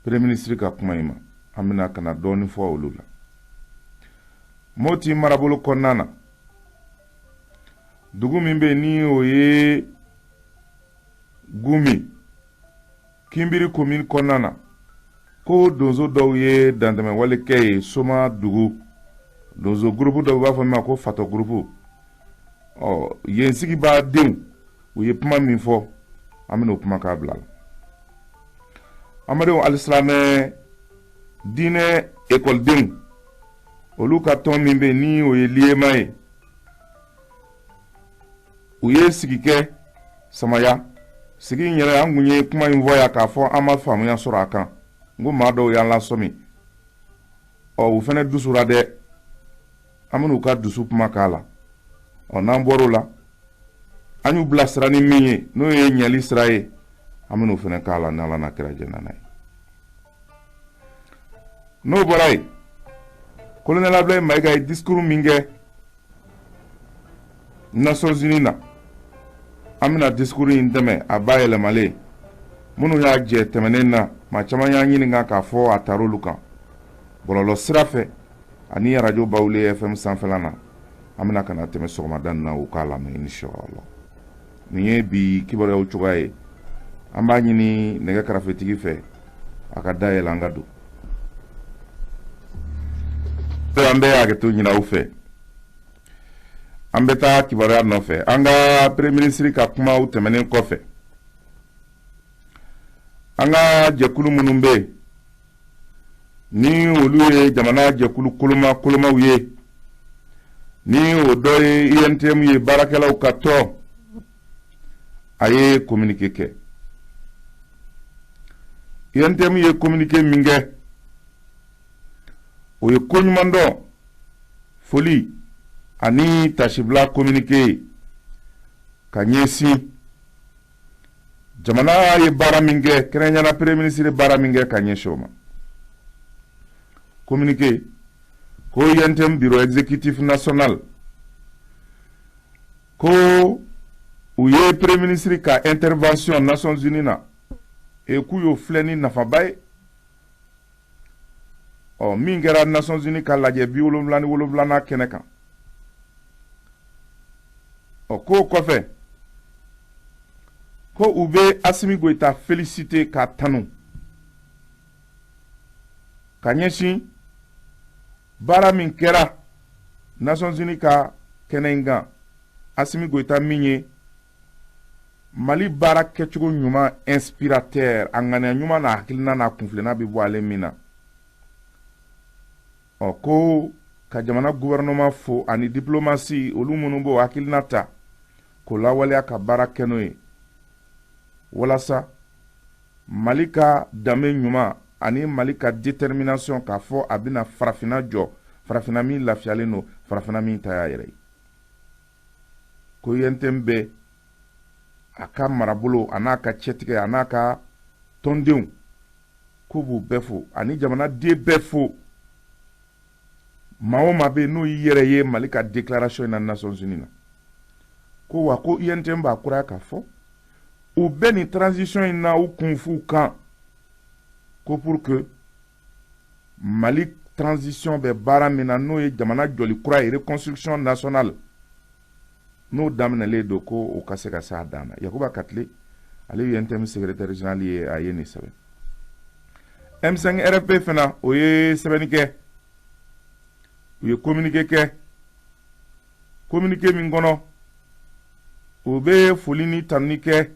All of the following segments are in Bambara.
Premier ministre ka kuma in ma, an bɛna ka na dɔɔnin fɔ olu la. Moti marabolo kɔnɔna na, dugu min bɛ yen ni o ye Gumi Kinbiri commune kɔnɔna na, ko donso dɔw ye dantɛmɛwale kɛ yen. Soma dugu donso gurupu dɔw b'a fɔ min ma ko fatɔ gurupu, ɔ yen sigibaa denw, u ye kuma min fɔ, an bɛna o kuma k'a bila la. An badenw alisilamɛ diinɛ ekɔlidenw, olu ka tɔn min bɛ yen ni o ye liyema ye, u ye sigi kɛ Samaya. Sigi in yɛrɛ, an kun ye kuma in fɔ yan k'a fɔ an ma faamuya sɔrɔ a kan. N ko maa dɔw y'an lasɔmi, ɔ u fana dusura dɛ. An bɛn'u ka dusu kuma k'a la. Ɔ n'an bɔr'o la, an y'u bilasira ni min ye, n'o ye ɲɛli sira ye, an bɛn'o fana k'a la n'Ala n'a kira jɛnna n'a ye. N'o bɔra yen, Colonel Abdoulaye Maïga ye discours min kɛ Nations Unies na, an bɛna discours in dɛmɛ a bayɛlɛmalen. Minnu y'a jɛ tɛmɛnen na, maa caman y'an ɲininka k'a fɔ a tar'olu kan bɔlɔlɔ sira fɛ ani arajo Bawule FM sanfɛla na. An bɛna ka na tɛmɛ sɔgɔmada in na, u k'a lamɛn inshallah. Nin ye bi kibaruyaw cogoya ye. An b'a ɲini nɛgɛ karafetigi fɛ a ka dayɛlɛ, an ka don. An bɛ hakɛto ɲini aw fɛ, an bɛ taa kibaruya nɔfɛ. An ka premier ministre ka kumaw tɛmɛnen kɔfɛ, an ka jɛkulu minnu bɛ yen ni olu ye jamana jɛkulu koloma kolomaw ye, ni o dɔ ye UNTM ye, baarakɛlaw ka tɔn, a ye communiqué kɛ. UNTM ye communiqué min kɛ, o ye koɲumandɔn foli ani tasibila communiqué ye ka ɲɛsin jamana ye baara min kɛ, kɛrɛnkɛrɛnnenya premier ministre baara min kɛ ka ɲɛsin o ma. Communiqué ko UNTM bureau exécutif national ko u ye premier ministre ka intervention Nations Unies na e k'u y'o filɛ ni nafaba ye. Ɔ min kɛra Nations Unies ka lajɛ 77nan kɛnɛ kan. Ɔ k'o kɔfɛ, ko u bɛ Assimi Goïta féliciter, k'a tanu ka ɲɛsin baara min kɛra Nations Unies ka kɛnɛ in kan. Assimi Goïta min ye Mali baara kɛcogo ɲuman inspirateur, a ŋaniya ɲuman n'a hakilina n'a kunfilenna bɛ bɔ ale min na. Ɔ ko ka jamana gouvernement fo ani diplomatie, olu minnu b'o hakilina ta k'o lawaleya ka baara kɛ n'o ye, walasa Mali ka danbe ɲuman ani Mali ka détermination k'a fɔ a bɛna farafinna jɔ, farafinna min lafiyalen don, farafinna min ta y'a yɛrɛ ye. Ko UNTM bɛ a ka marabolo a n'a ka cɛtigɛ a n'a ka tɔndenw, k'u b'u bɛɛ fo ani jamanaden bɛɛ fo, maa o maa bɛ yen n'o y'i yɛrɛ ye Mali ka déclaration in na Nations Unies na. Ko wa ko UNTM b'a kuraya k'a fɔ u bɛ nin transition in na u kun f'u kan, ko pour que Mali transition bɛ baara min na, n'o ye jamana jɔli kura ye, reconstruction nationale, n'o daminɛlen don, ko o ka se ka s'a dan na. Yakuba Katile, ale ye UNTM secrétaire général ye, a ye nin sɛbɛn. M5 RFP fana, o ye sɛbɛnni kɛ, u ye communiqué kɛ. Communiqué min kɔnɔ, u bɛ foli ni tanuni kɛ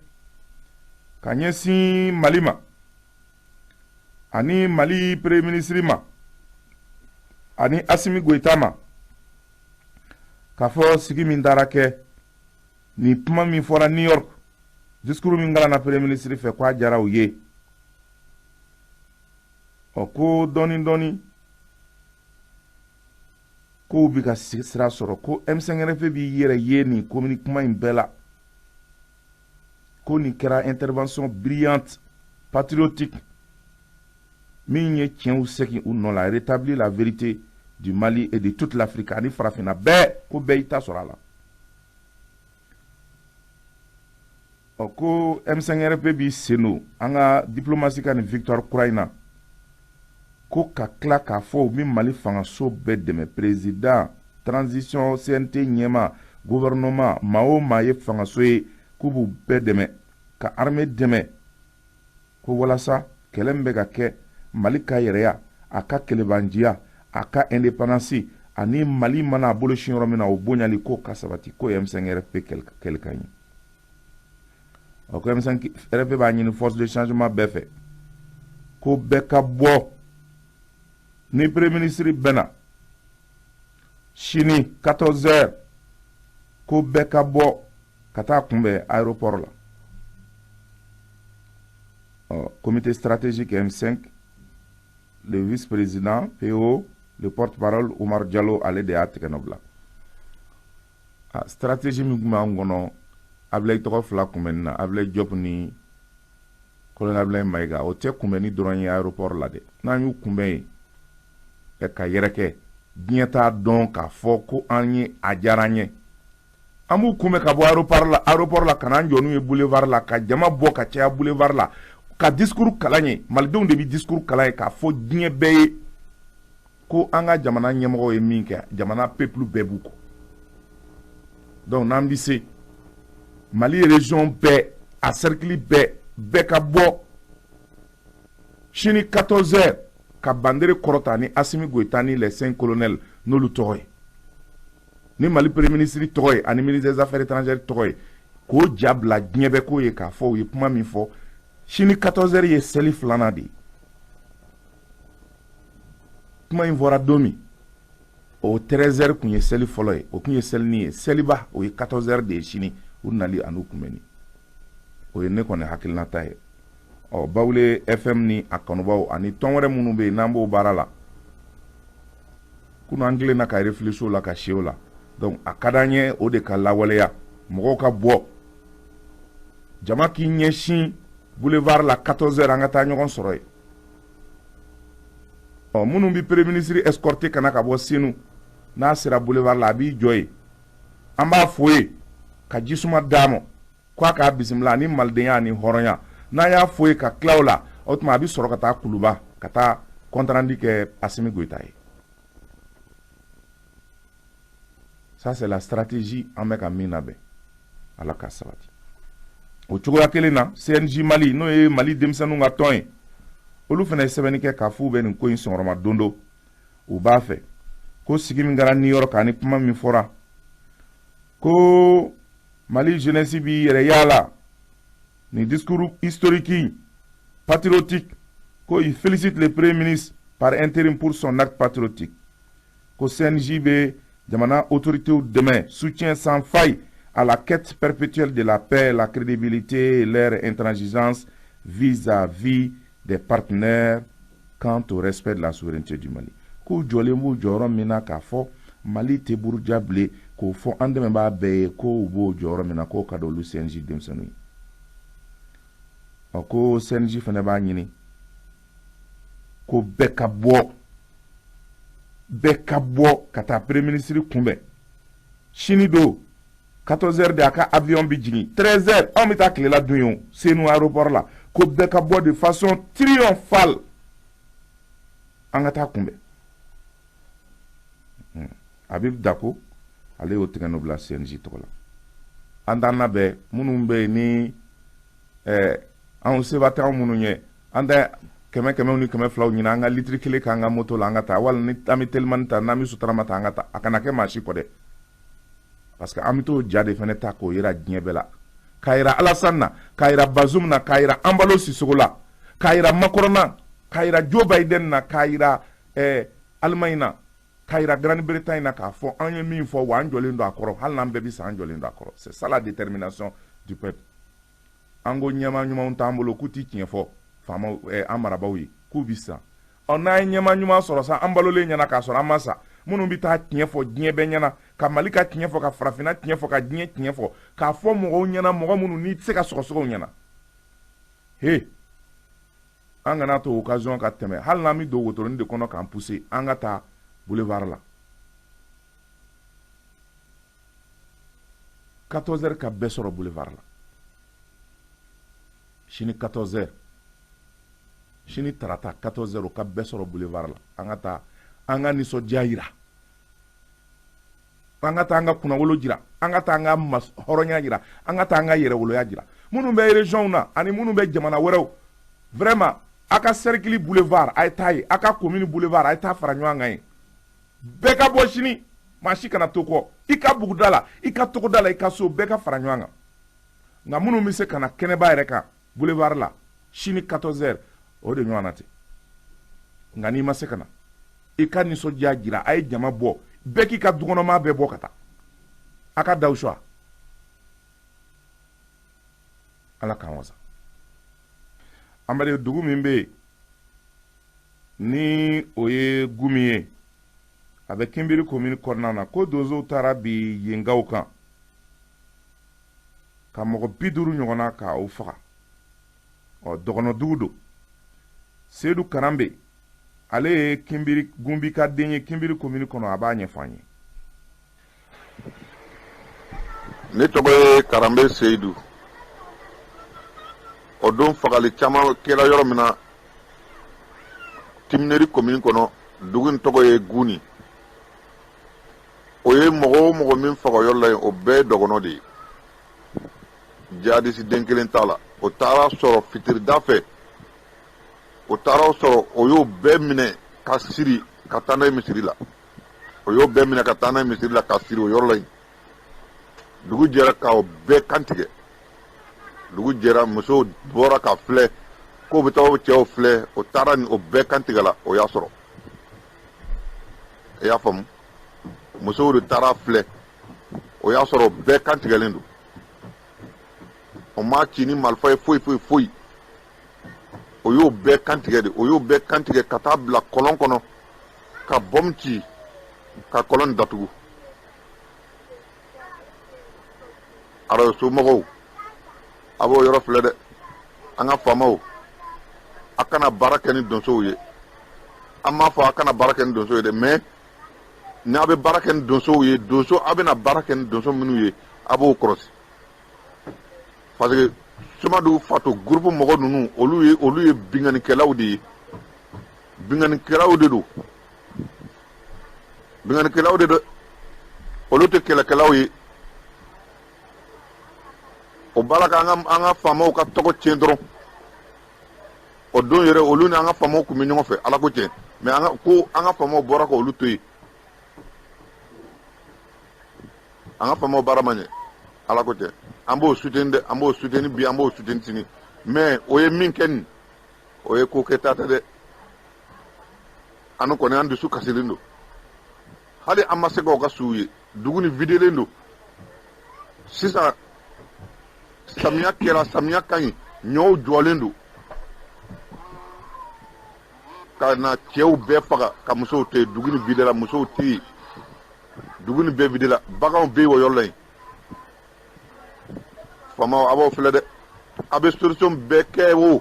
ka ɲɛsin Mali ma ani Mali premier ministre ma ani Assimi Goïta ma, k'a fɔ sigi min taara kɛ, nin kuma min fɔra New York, discours min kalanna premier ministre fɛ, k'a diyara u ye. Ɔ ko dɔɔni dɔɔni kow bɛ ka sira sɔrɔ, ko M5RFP b'i yɛrɛ ye nin commune kuma in bɛɛ la, ko nin kɛra intervention brillante, patriotique, min ye tiɲɛw segin u nɔ la, rétablir la vérité du Mali et de toute l'Afrique ani farafinna bɛɛ, ko bɛɛ y'i ta sɔrɔ a la. Ɔ ko M5RFP b'i sen don an ka diplomatie ka nin victoire kura in na. Ko ka tila k'a fɔ u bɛ Mali fangaso bɛɛ dɛmɛ, président, transition, CNT ɲɛmaa, gouvernement, maa o maa ye fangaso ye, k'u b'u bɛɛ dɛmɛ, ka armée dɛmɛ, ko walasa kɛlɛ min bɛ ka kɛ Mali ka yɛrɛya, a ka kelebanjiya, a ka indépendance, ani Mali mana a bolo sin yɔrɔ min na, o bonyali ko ka sabati, k'o ye M5 RFP kɛlɛkan ye. Ɔ, ko M5 RFP b'a ɲini force de changement bɛɛ fɛ ko bɛɛ ka bɔ ni premier ministre bɛna sini 14 heures, ko bɛɛ ka bɔ ka taa kunbɛn aéroport la. Ɔ, comité stratégique M5, le vice-président PO, le porte-parole Oumar Diallo, ale de y'a tigɛ nɔ bila. A stratégie min tun b'an kɔnɔ, Abilaye tɔgɔ fila kunbɛnni na, Abilaye Diop ni colonel Ablaye Mayiga, o tɛ kunbɛnni dɔrɔn ye aéroport la dɛ. N'an y'u kunbɛn yen ka yɛrɛkɛ, diɲɛ t'a dɔn k'a fɔ ko an ye a diyara an ye. An b'u kunbɛn ka bɔ aéroport la ka n'an jɔ n'u ye boulevard la, ka jama bɔ ka caya boulevard la, ka discours kalan ye. Malidenw de bɛ discours kalan ye k'a fɔ diɲɛ bɛɛ ye ko an ka jamana ɲɛmɔgɔw ye min kɛ, jamana peuple bɛɛ b'u kɔ. Donc n'an bɛ se, Mali région bɛɛ, a cercle bɛɛ, bɛɛ ka bɔ sini 14 heures ka bandere kɔrɔta ni Assimi Goïta ni les cinq colonels n'olu tɔgɔ ye, ni Mali premier ministre tɔgɔ ye, ani ministre des Affaires étrangères tɔgɔ ye, k'o ja bila diɲɛ bɛɛ k'o ye k'a fɔ u ye kuma min fɔ. Sini 14 heures ye seli filanan de ye. Kuma in fɔra don min, o 13 heures tun ye seli fɔlɔ ye, o tun ye selini ye. Seliba, o ye 14 heures de ye sini, u nali an'u kunbɛnni. O ye ne kɔni hakilinata ye. Ɔ, Bawule FM ni a kanubaw ani tɔn wɛrɛ minnu bɛ yen n'an b'o baara la, kunun an tilenna ka réfléchir o la, ka si o la. Donc a ka d'an ye o de ka lawaleya, mɔgɔw ka bɔ, jama k'i ɲɛsin boulevard la 14 heures, an ka taa ɲɔgɔn sɔrɔ yen. Ɔ, minnu bɛ premier ministre escorter ka na ka bɔ Senu, n'a sera boulevard la, a b'i jɔ yen, an b'a fo yen ka jisuma d'a ma ko a k'a bisimila ani malidenya ani hɔrɔnya. N'an y'a fo yen ka tila o la, o tuma a bɛ sɔrɔ ka taa Kuluba ka taa compte rendu kɛ Assimi Goïta ye. Ça, c'est la stratégie an bɛ ka min labɛn. Ala ka sabati. O cogoya kelen na, CNJ Mali, n'o ye Mali denmisɛnninw ka tɔn ye, olu fana ye sɛbɛnni kɛ k'a f'u bɛ nin ko in sɔngɔrɔma don don. U b'a fɛ ko sigi min kɛra New York ani kuma min fɔra ko Mali jeunesse b'i yɛrɛ yaala nin discours historique patriotique, ko il félicite le premier ministre par intérim pour son acte patriotique, ko CNJ bɛ jamana autorités dɛmɛ, soutien sans faille à la quête perpétuelle de la paix, la crédibilité et leur intransigeance vis-à-vis des partenaires quant au respect de la souveraineté du Mali. K'u jɔlen b'u jɔyɔrɔ min na k'a fɔ Mali tɛ buruja bilen, k'o fɔ an dɛmɛbaa bɛɛ ye, ko u b'o jɔyɔrɔ min na, k'o ka di olu CNJ denmisɛnninw ye. Ɔ, ko CNJ fana b'a ɲini ko bɛɛ ka bɔ, bɛɛ ka bɔ ka taa premier ministre kunbɛn sini don 14 heures de. A ka avion bɛ jigin 13 heures, anw bɛ taa tilela dun yen Senu aéroport la, ko bɛɛ ka bɔ de façon triomphale, an ka taa kunbɛn. Habib Dako, ale y'o tigɛ n'o bila CNJ tɔgɔ la. An t'an labɛn, minnu bɛ yen ni anw seba tɛ anw minnu ye, an tɛ kɛmɛ kɛmɛw ni kɛmɛ filaw ɲini, an ka litiri kelen k'an ka moto la, an ka taa, wala ni an bɛ telimani ta, n'an bɛ sotarama ta, an ka taa. A kana kɛ maa si kɔ dɛ, parce que an bɛ t'o ja de fana ta k'o yira diɲɛ bɛɛ la, k'a yira Alassane na, k'a yira Bazoum na, k'a yira Embalo Sissoco la, k'a yira Macron na, k'a yira Joe Biden na, k'a yira Allemagne na, k'a yira Grande-Bretagne na, k'a fɔ an ye min fɔ, wa an jɔlen don a kɔrɔ. Hali n'an bɛɛ bɛ sa, an jɔlen don a kɔrɔ. C'est ça la détermination du peuple. An ko ɲɛmaa ɲumanw t'an bolo, k'u ti tiɲɛ fɔ faamaw an marabaaw ye, k'u bi sa. Ɔ, n'an ye ɲɛmaa ɲuman sɔrɔ sa, an balolen ɲɛna k'a sɔrɔ an ma sa, minnu bɛ taa tiɲɛ fɔ diɲɛ bɛɛ ɲɛna, ka Mali ka tiɲɛ fɔ, ka farafinna tiɲɛ fɔ, ka diɲɛ tiɲɛ fɔ, k'a fɔ mɔgɔw ɲɛna, mɔgɔ minnu n'i tɛ se ka sɔgɔsɔgɔ u ɲɛna. He, an kana to occasion ka tɛmɛ. Hali n'an bɛ don wotoronin de kɔnɔ k'an pousser, an ka taa boulevard la 14 heures, ka bɛɛ sɔrɔ boulevard la sini 14 heures. Sini tarata 14 heures, o ka bɛɛ sɔrɔ boulevard la. An ka taa an ka nisɔndiya yira, an ka taa an ka kunnawolo jira, an ka taa an ka hɔrɔnya jira, an ka taa an ka yɛrɛwoloya jira. Minnu bɛ région na ani minnu bɛ jamana wɛrɛw, vraiment, a ka cercle boulevard, a ye taa yen, a ka commune boulevard, a ye taa fara ɲɔgɔn kan yen. Bɛɛ ka bɔ sini, maa si kana to kɔ. I ka buguda la, i ka togoda la, i ka so, bɛɛ ka fara ɲɔgɔn kan. Nka minnu bɛ se ka na kɛnɛba yɛrɛ kan boulevard la sini 14 heures, o de ɲɔgɔn na ten. Nka n'i ma se ka na, i ka nisɔndiya jira, a ye jama bɔ, bɛɛ k'i ka dukɔnɔmaa bɛɛ bɔ ka taa a ka daw suwa. Ala k'an wasa. An bɛ dugu min bɛ yen ni o ye Gumi ye, a bɛ Kinbiri commune kɔnɔna na, ko donsow taara bi yenkaw kan ka mɔgɔ 50 ɲɔgɔnna ka o faga. Ɔ, dɔgɔnɔdugu don. Seyidu Karanbe, ale ye Kinbiri Gunbi ka den ye Kinbiri commune kɔnɔ, a b'a ɲɛfɔ an ye. Ne tɔgɔ ye Karanbe Seyidu. O don fagali caman kɛra yɔrɔ min na Timineri commune kɔnɔ, dugu in tɔgɔ ye Guni. O ye mɔgɔ o mɔgɔ min faga yɔrɔ la yen, o bɛɛ ye dɔgɔnɔ de ye, jihadisi den kelen t'a la. O taara sɔrɔ fitirida fɛ, o taara sɔrɔ o y'o bɛɛ minɛ ka siri ka taa n'a ye misiri la. O y'o bɛɛ minɛ ka taa n'a ye misiri la ka siri o yɔrɔ la yen. Dugu jɛra k'o bɛɛ kantigɛ. Dugu jɛra, musow bɔra ka filɛ k'o bɛ taa o cɛw filɛ, o taara ni o bɛɛ kantigɛla. O y'a sɔrɔ, i y'a faamu, musow de taara filɛ, o y'a sɔrɔ bɛɛ kantigɛlen don. O ma ci ni marifa ye foyi foyi foyi, o y'o bɛɛ kantigɛ de. O y'o bɛɛ kantigɛ ka taa bila kɔlɔn kɔnɔ, ka bɔmu ci ka kɔlɔn datugu. Arajo mɔgɔw, a b'o yɔrɔ filɛ dɛ. An ka faamaw, a kana baara kɛ ni donsow ye. An m'a fɔ a kana baara kɛ ni donsow ye dɛ, mais n'a bɛ baara kɛ ni donsow ye, donso a bɛna baara kɛ ni donso minnu ye, a b'o kɔlɔsi, parce que Sumadu Fato groupe mɔgɔ ninnu, olu ye binkannikɛlaw de ye, binkannikɛlaw de don, binkannikɛlaw de don, olu tɛ kɛlɛkɛlaw ye. O b'a la ka an ka faamaw ka tɔgɔ tiɲɛ dɔrɔn. O don yɛrɛ, olu ni an ka faamaw tun bɛ ɲɔgɔn fɛ, Ala ko tiɲɛ, mais an ka ko an ka faamaw bɔra k'olu to yen. An ka faamaw baara ma ɲɛ, Ala ko tiɲɛ. An b'o soutenir dɛ, an b'o soutenir bi, an b'o soutenir sini, mais o ye min kɛ nin, o ye ko kɛta tɛ dɛ. An kɔni, an dusu kasilen don. Hali an ma se k'o ka suw ye. Dugu ni videlen don sisan. Samiya kɛra, samiya ka ɲi, ɲɔw jɔlen don, ka na cɛw bɛɛ faga ka musow to yen. Dugu ni videla, musow tɛ yen, dugu ni bɛɛ videla, baganw bɛ yen o yɔrɔ la yen. Faamaw, a b'aw filɛ dɛ. A bɛ solution bɛɛ kɛ o,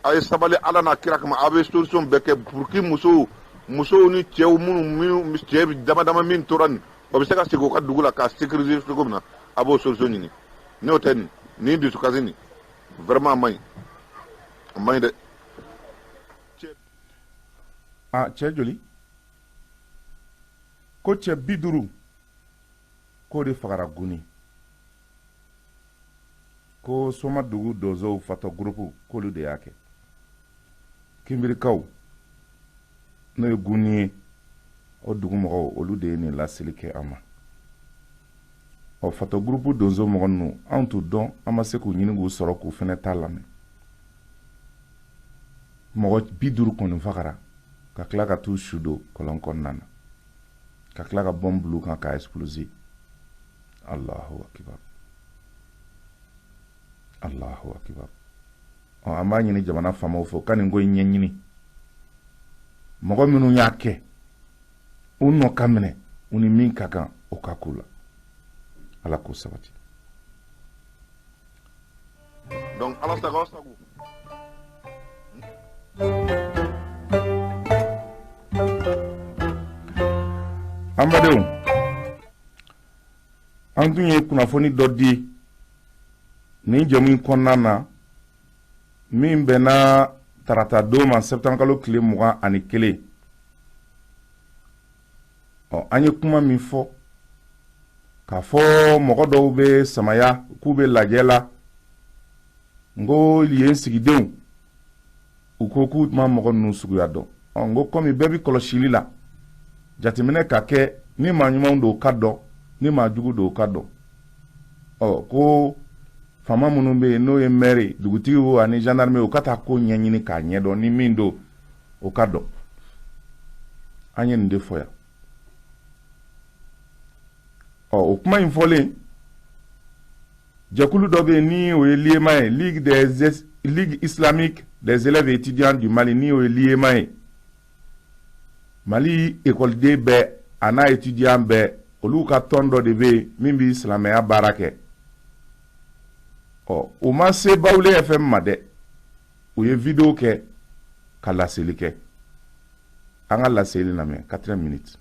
a ye sabali Ala n'a kira kama. A bɛ solution bɛɛ kɛ pour que musow ni cɛw minnu cɛ dama dama min tora nin, o bɛ se ka segin u ka dugu la k'a sécuriser cogo min na, a b'o solution ɲini. N'o tɛ, nin dusukasi nin, vraiment, a man ɲi, a man ɲi dɛ. A cɛ joli ko? Cɛ 50 k'o de fagara Guni, ko Somadugu donsow fatɔ groupe k'olu de y'a kɛ. Kinbirikaw, n'o ye Guni ye, o dugu mɔgɔw, olu de ye nin laseli kɛ an ma. Ɔ, fatɔ groupe donso mɔgɔ ninnu, anw t'u dɔn, an ma se k'u ɲini k'u sɔrɔ k'u fɛnɛ ta lamɛn. Mɔgɔ 50 kɔni fagara, ka tila ka t'u su don kɔlɔn kɔnɔna na, ka tila ka bɔn bil'u kan k'a exploser. Allahu akibar, Allahu akibar. Ɔ, an b'a ɲini jamana faamaw fɛ, u ka nin ko in ɲɛɲini. Mɔgɔ minnu y'a kɛ, u nɔ ka minɛ, u ni min ka kan, o ka k'u la. Ala k'o sabati. Donc Ala sago aw sago. An badenw, an tun ye kunnafoni dɔ di nin jɛmu in kɔnɔna na min bɛnna tarata don ma, septembre kalo tile 21. Ɔ, an ye kuma min fɔ k'a fɔ mɔgɔ dɔw bɛ Samaya k'u bɛ lajɛ la, n ko yen sigidenw u ko k'u ma mɔgɔ ninnu suguya dɔn. Ɔ, n ko komi bɛɛ bɛ kɔlɔsili la, jateminɛ ka kɛ, ni maa ɲumanw don ka dɔn, ni maa jugu don ka dɔn. Ɔ, ko faama minnu bɛ yen n'o ye maire, dugutigiw ani gendarme, u ka taa ko ɲɛɲini k'a ɲɛdɔn, ni min don o ka dɔn. An ye nin de fɔ yan. Ɔ, o kuma in fɔlen, jɛkulu dɔ bɛ yen ni o ye LIEEMA ye, Ligue islamique des élèves et étudiants du Mali, ni o ye LIEEMA ye. Mali ekɔliden bɛɛ a n'a étudiant bɛɛ, olu ka tɔn dɔ de bɛ yen min bɛ silamɛya baara kɛ. Ɔ, u ma se Bawule FM ma dɛ, u ye vidéo kɛ ka laseli kɛ. An ka laseli lamɛn, 4 minutes.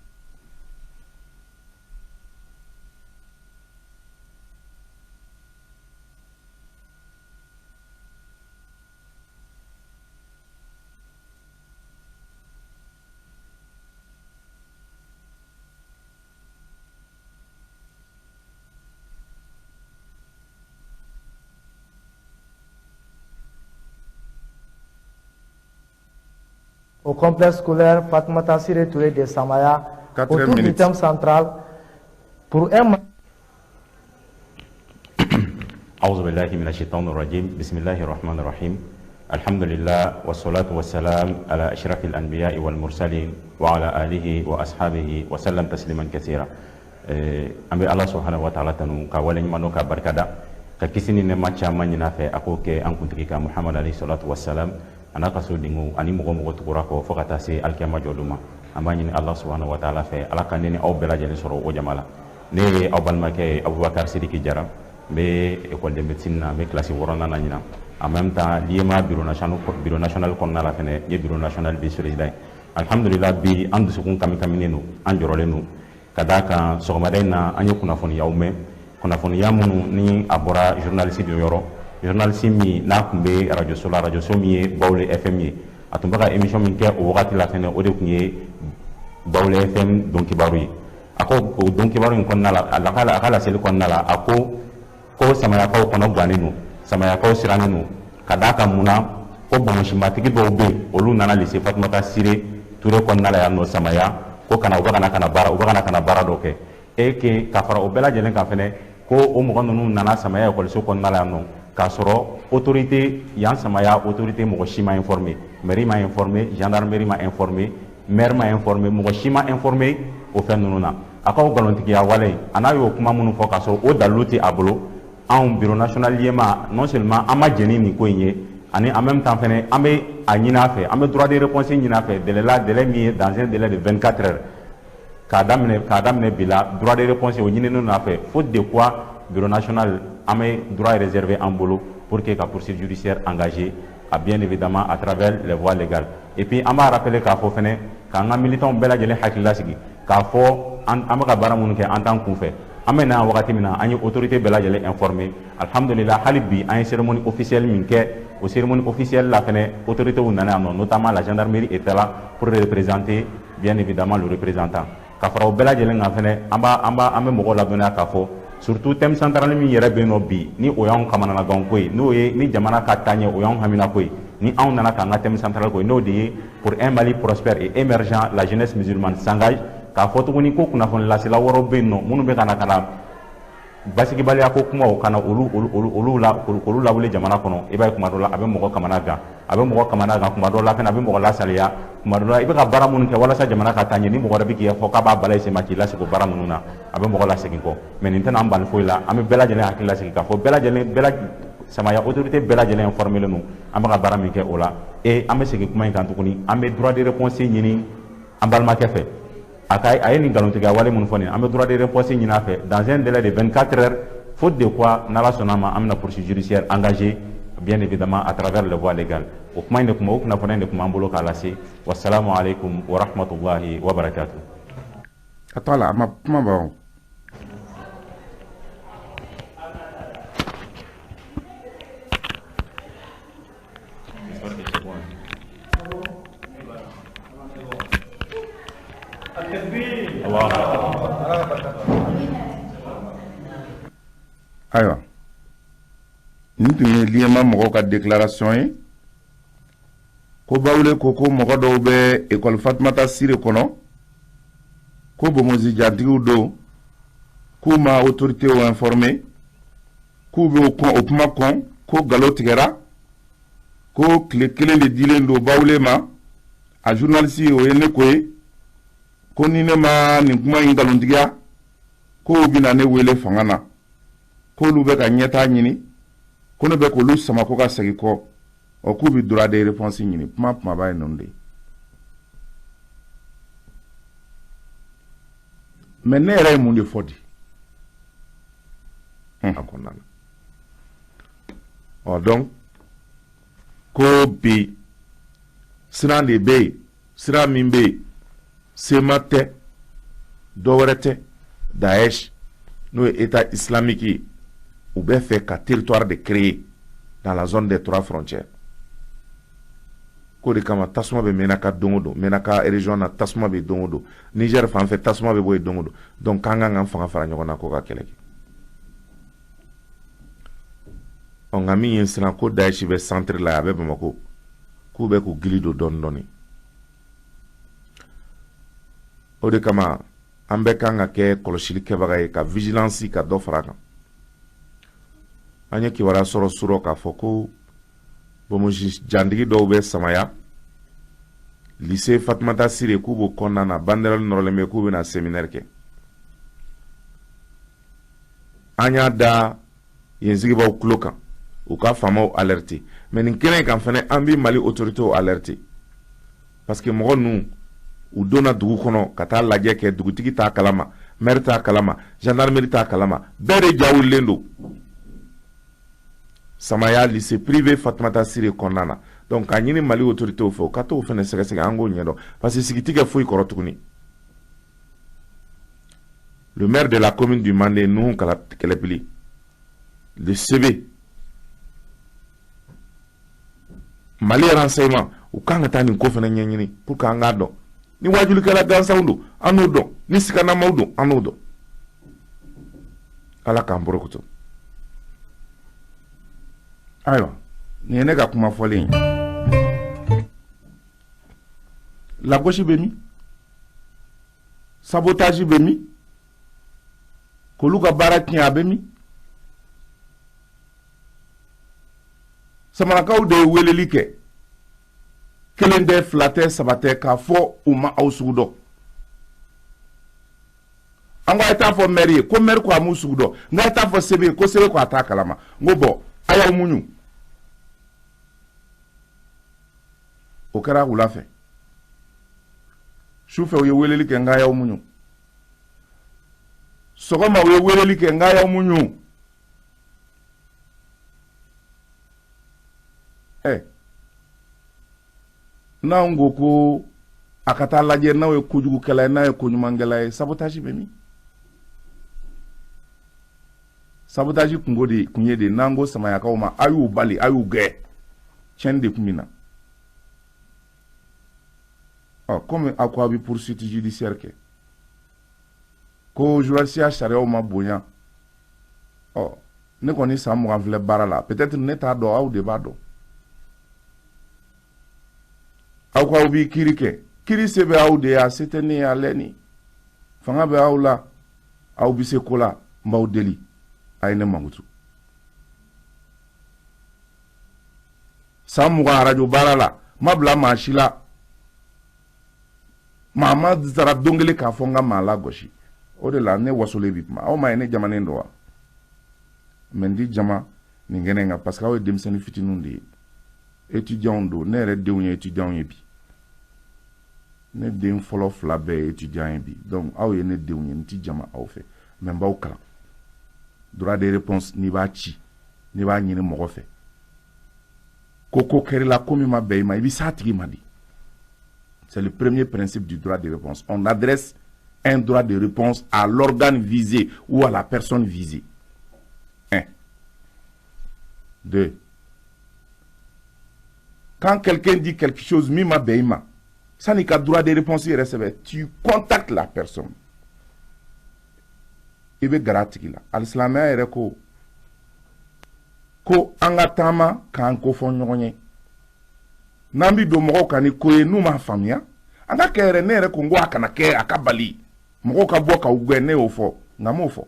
Au complexe scolaire Fatoumata Siré Touré de Samaya, Quatrième autour du minute. thème central pour un أعوذ بالله من الشيطان الرجيم، بسم الله الرحمن الرحيم، الحمد لله والصلاة والسلام على أشرف الأنبياء والمرسلين وعلى آله وأصحابه وسلم تسليما كثيرا. An bɛ Ala subhanahu wa ta'ala tanu ka waleɲuman dɔn ka barikada ka kisi ni nɛɛma caman ɲini a fɛ a k'o kɛ an kuntigi kan Muhamadu alayhi salatu wassalam a n'a ka sodenw ani mɔgɔ mɔgɔ tugura kɔ fo ka taa se alikiyama jɔdon ma. An b'a ɲini Ala subhanahu wa ta'ala fɛ Ala ka ne ni aw bɛɛ lajɛlen sɔrɔ o jama la. Ne ye aw balimakɛ ye Abubakar Sidiki Jara, n bɛ école de médecine na, n bɛ classe 6nan na ɲinan. En même temps l'IEMA bureau national kɔnɔna la fɛnɛ, n ye bureau national vice président ye. Alhamdulillah, bi an dusukun kami kaminen don, an jɔrɔlen don ka d'a kan sɔgɔmada in na an ye kunnafoniyaw mɛn, kunnafoniya minnu ni a bɔra journaliste dɔ yɔrɔ, journaliste min n'a tun bɛ radio so la, radio so min ye Bawule FM ye. A tun bɛ ka émission min kɛ o wagati la fɛnɛ, o de tun ye Bawule FM don kibaru ye. A ko o don kibaru in kɔnɔna la, a ka laseli kɔnɔna la, a ko ko Samayakaw kɔnɔ gannen don, Samayakaw sirannen don ka d'a kan mun na, ko bonbonsimatigi dɔw bɛ yen, olu nana lycée Fatumata Sire Ture kɔnɔna la yan nɔ Samaya, ko kana u bɛ ka na baara, u bɛ ka na baara dɔ kɛ. Et que ka fara o bɛɛ lajɛlen kan fɛnɛ, ko o mɔgɔ ninnu nana Samaya ekɔliso kɔnɔna la yan nɔ k'a sɔrɔ autorité yan, Samaya autorité mɔgɔ si ma informé, mairie ma informé, gendarmerie ma informé, maire ma informé, mɔgɔ si ma informé o fɛn ninnu na. A ka o nkalontigiya wale a n'a y'o kuma minnu fɔ k'a sɔrɔ o dalilu tɛ a bolo, anw bureau national LIEEMA, non seulement an ma jɛn ni nin ko in ye, ani en même temps fɛnɛ an bɛ a ɲini a fɛ, an bɛ droit de réponse ɲini a fɛ délai la, délai min ye dans un délai de 24 heures k'a daminɛ bi la. Droit de réponse o ɲininen don a fɛ, faute de quoi bureau national an bɛ droit réservé an bolo pour que ka poursuite judiciaire engagée a bien évidemment à travers les voies légales. Et puis an b'a rappeler k'a fɔ fɛnɛ k'an ka militants bɛɛ lajɛlen hakili lasigi k'a fɔ an bɛ ka baara minnu kɛ, an t'an kunfɛ. An bɛ na wagati min na, an ye autorité bɛɛ lajɛlen informé. Alhamdulillah, hali bi an ye cérémonie officielle min kɛ, o cérémonie officielle la fɛnɛ, autorités nana yan nɔ, notamment la gendarmerie était là pour représenter bien évidemment le représentant. Ka fara o bɛɛ lajɛlen kan fɛnɛ, an bɛ mɔgɔw ladɔnniya k'a fɔ surtout thème central min yɛrɛ bɛ yen nɔ bi, ni o y'anw kamananagan ko ye, n'o ye ni jamana ka taaɲɛ, o y'anw haminako ye, ni anw nana k'an ka thème central ko ye, n'o de ye pour un Mali prospère et émergent, la jeunesse musulmane s'engage. K'a fɔ tuguni ko kunnafoni lasela wɛrɛw bɛ yen nɔ minnu bɛ ka na basigibaliya ko kumaw ka na olu la k'olu lawuli jamana kɔnɔ. I b'a ye kuma dɔ la a bɛ mɔgɔ kamana gan, a bɛ mɔgɔ kamana gan kuma dɔ la fɛnɛ, a bɛ mɔgɔ lasaliya kuma dɔ la. I bɛ ka baara minnu kɛ walasa jamana ka taa ɲɛ, ni mɔgɔ wɛrɛ bɛ k'i fɔ k'a b'a bala i sen ma k'i lasegin o baara ninnu na, a bɛ mɔgɔ lasegin kɔ. Mais nin tɛna an bali foyi la. An bɛ bɛɛ lajɛlen hakili lasigi k'a fɔ bɛɛ lajɛlen, bɛɛ la Samaya autorité bɛɛ lajɛlen informé don an bɛ ka baara min kɛ o la. Et an bɛ segin kuma in kan tuguni, an bɛ droit de réponse ɲini an balimakɛ fɛ. A ka a ye nin nkalontigiya wale minnu fɔ nin, an bɛ droit de réponse ɲini a fɛ dans un délai de 24 heures, faute de quoi n'Ala sɔnna ma, an bɛna poursuite judiciaire engagée bien évidemment à travers les voies légales. O kuma in de kuma, o kunnafoniya in de tun b'an bolo k'a lase. Wasalamu aleykum wa rahmatulahi wa barakatuh. A to a la, a ma kuma ban o. Ayiwa, nin tun ye l'UMA mɔgɔw ka déclaration ye ko Bawule ko ko mɔgɔ dɔw bɛ école Fatumata Sire kɔnɔ, ko bonbonsi jantigiw don, k'u ma autorité informé, k'u bɛ o kuma kɔn, ko nkalon tigɛra, ko tile kelen de dilen don Bawule ma, a journaliste o ye ne ko ye, ko ni ne ma nin kuma in nkalontigiya, k'o bɛna ne wele fanga na, k'olu bɛ ka ɲɛtaa ɲini, ko ne bɛ k'olu sama ko ka segin kɔ, ɔ k'u bɛ droit de réponse ɲini. Kuma kumaba ye ninnu de ye. Mais ne yɛrɛ ye mun de fɔ di a kɔnɔna na? Ɔ donc ko bi siran de bɛ yen, sira min bɛ yen, CMA tɛ, dɔ wɛrɛ tɛ, Daesh n'o ye État islamique ye, u bɛ fɛ ka territoire de créer dans la zone des trois frontières. K'o de kama tasuma bɛ Menaka don o don, Menaka région na tasuma bɛ don o don, Niger fan fɛ tasuma bɛ bɔ yen don o don. Donc k'an kan k'an fanga fara ɲɔgɔn na ko ka kɛlɛ kɛ. Ɔ nka min ye n siran, ko Daesh bɛ centre la, a bɛ Bamako, k'u bɛ k'u gili don dɔɔni dɔɔni. O de kama an bɛɛ kan ka kɛ kɔlɔsili kɛbaga ye, ka vigilance ka dɔ fara a kan. An ye kibaruya sɔrɔ surɔ k'a fɔ ko bonbonsi jantigi dɔw bɛ Samaya lycée Fatumata Sire, k'u b'o kɔnɔna na, banderole nɔrɔlen bɛ, k'u bɛna séminaire kɛ. An y'a da yen sigibaw tulo kan, u ka faamaw alerter. Mais nin kɛnɛ kan fɛnɛ, an bɛ Mali autorités alerter, parce que mɔgɔ ninnu u donna dugu kɔnɔ ka taa lajɛ kɛ, dugutigi t'a kalama, maire t'a kalama, gendarmerie t'a kalama, bɛɛ de ja wulilen don Samaya lycée privé Fatumata Sire kɔnɔna na. Donc k'a ɲini Mali autorités fɛ, u ka t'o fɛnɛ sɛgɛsɛgɛ, an k'o ɲɛdɔn, parce que sigi ti kɛ foyi kɔrɔ tuguni. Le maire de la commune du Mandé, Nuhu Kɛlɛpili, le CB Mali renseignement, u kan ka taa nin ko fɛnɛ ɲɛɲini pour que an k'a dɔn ni wajulikɛla gansanw don, an n'o dɔn, ni siganamaw don, an n'o dɔn. Ala k'an borokoto. Ayiwa, nin ye ne ka kuma fɔlen ye. Lagosi bɛ min? Sabotage bɛ min? K'olu ka baara tiɲɛ, a bɛ min? Samarakaw de ye weleli kɛ, kelen tɛ, fila tɛ, saba tɛ, k'a fɔ u ma aw sugu dɔn. An ko a ye taa fɔ maire ye, ko maire ko a m'u sugu dɔn. N ko a ye taa fɔ CB ye, ko CB ko a t'a kalama. N ko bɔn, a y'aw muɲu. O kɛra wula fɛ. Su fɛ u ye weleli kɛ, n k'a y'aw muɲu. Sɔgɔma u ye weleli kɛ, n k'a y'aw muɲu. Ɛ n'anw ko ko a ka taa lajɛ n'aw ye kojugukɛla ye, n'a ye koɲumankɛla ye, sabotage bɛ min? Sabotage kungo de kun ye de n'an ko Samayakaw ma a y'u bali, a y'u gɛn, tiɲɛni de kun bɛ na. Ɔ komi aw ko aw bɛ poursuite judiciaire kɛ, ko journalisiya sariyaw ma bonya, ɔ ne kɔni san 20 filɛ baara la, peut-être ne t'a dɔn, aw de b'a dɔn. Aw ko aw b'i kiiri kɛ, kiiri se bɛ aw de ye, a se tɛ ne ye. A lɛ ni fanga bɛ aw la, aw bɛ se ko la, n b'aw deli, a ye ne mankutu. San 20 arajo baara la, n ma bila maa si la, maa ma sara don kelen k'a fɔ n ka maa lagosi. O de la ne wasolen bi kuma aw ma ye, ne jamanen don wa? Mais n ti jama nin kɛnɛ in kan, parce que aw ye denmisɛnnin fitininw de ye, étudiants don. Ne yɛrɛ denw ye étudiants ye bi, ne den fɔlɔ fila bɛɛ ye étudiant ye bi. Donc aw ye ne denw ye, n ti jama aw fɛ, mais n b'aw kalan droit de réponse. N'i b'a ci, n'i b'a ɲini mɔgɔ fɛ, ko ko kɛr'i la, ko min ma bɛn i ma, i bɛ s'a tigi ma di. C'est le premier principe du droit de réponse: on adresse un droit de réponse à l'organe visé ou à la personne visée. Un, deux, quand quelqu'un dit quelque chose min ma bɛn i ma, san'i ka droit de réponse yɛrɛ sɛbɛn, tu contactes la personne. I bɛ gɛrɛ a tigi la. Alisilamɛya yɛrɛ ko ko an ka taama k'an kofɔ ɲɔgɔn ye. N'an bi don mɔgɔw kan ni ko ye n'u m'a faamuya, an ka kɛ yɛrɛ. Ne yɛrɛ ko n ko a kana kɛ, a ka bali mɔgɔw ka bɔ k'aw gɛn. Ne y'o fɔ, nka n m'o fɔ.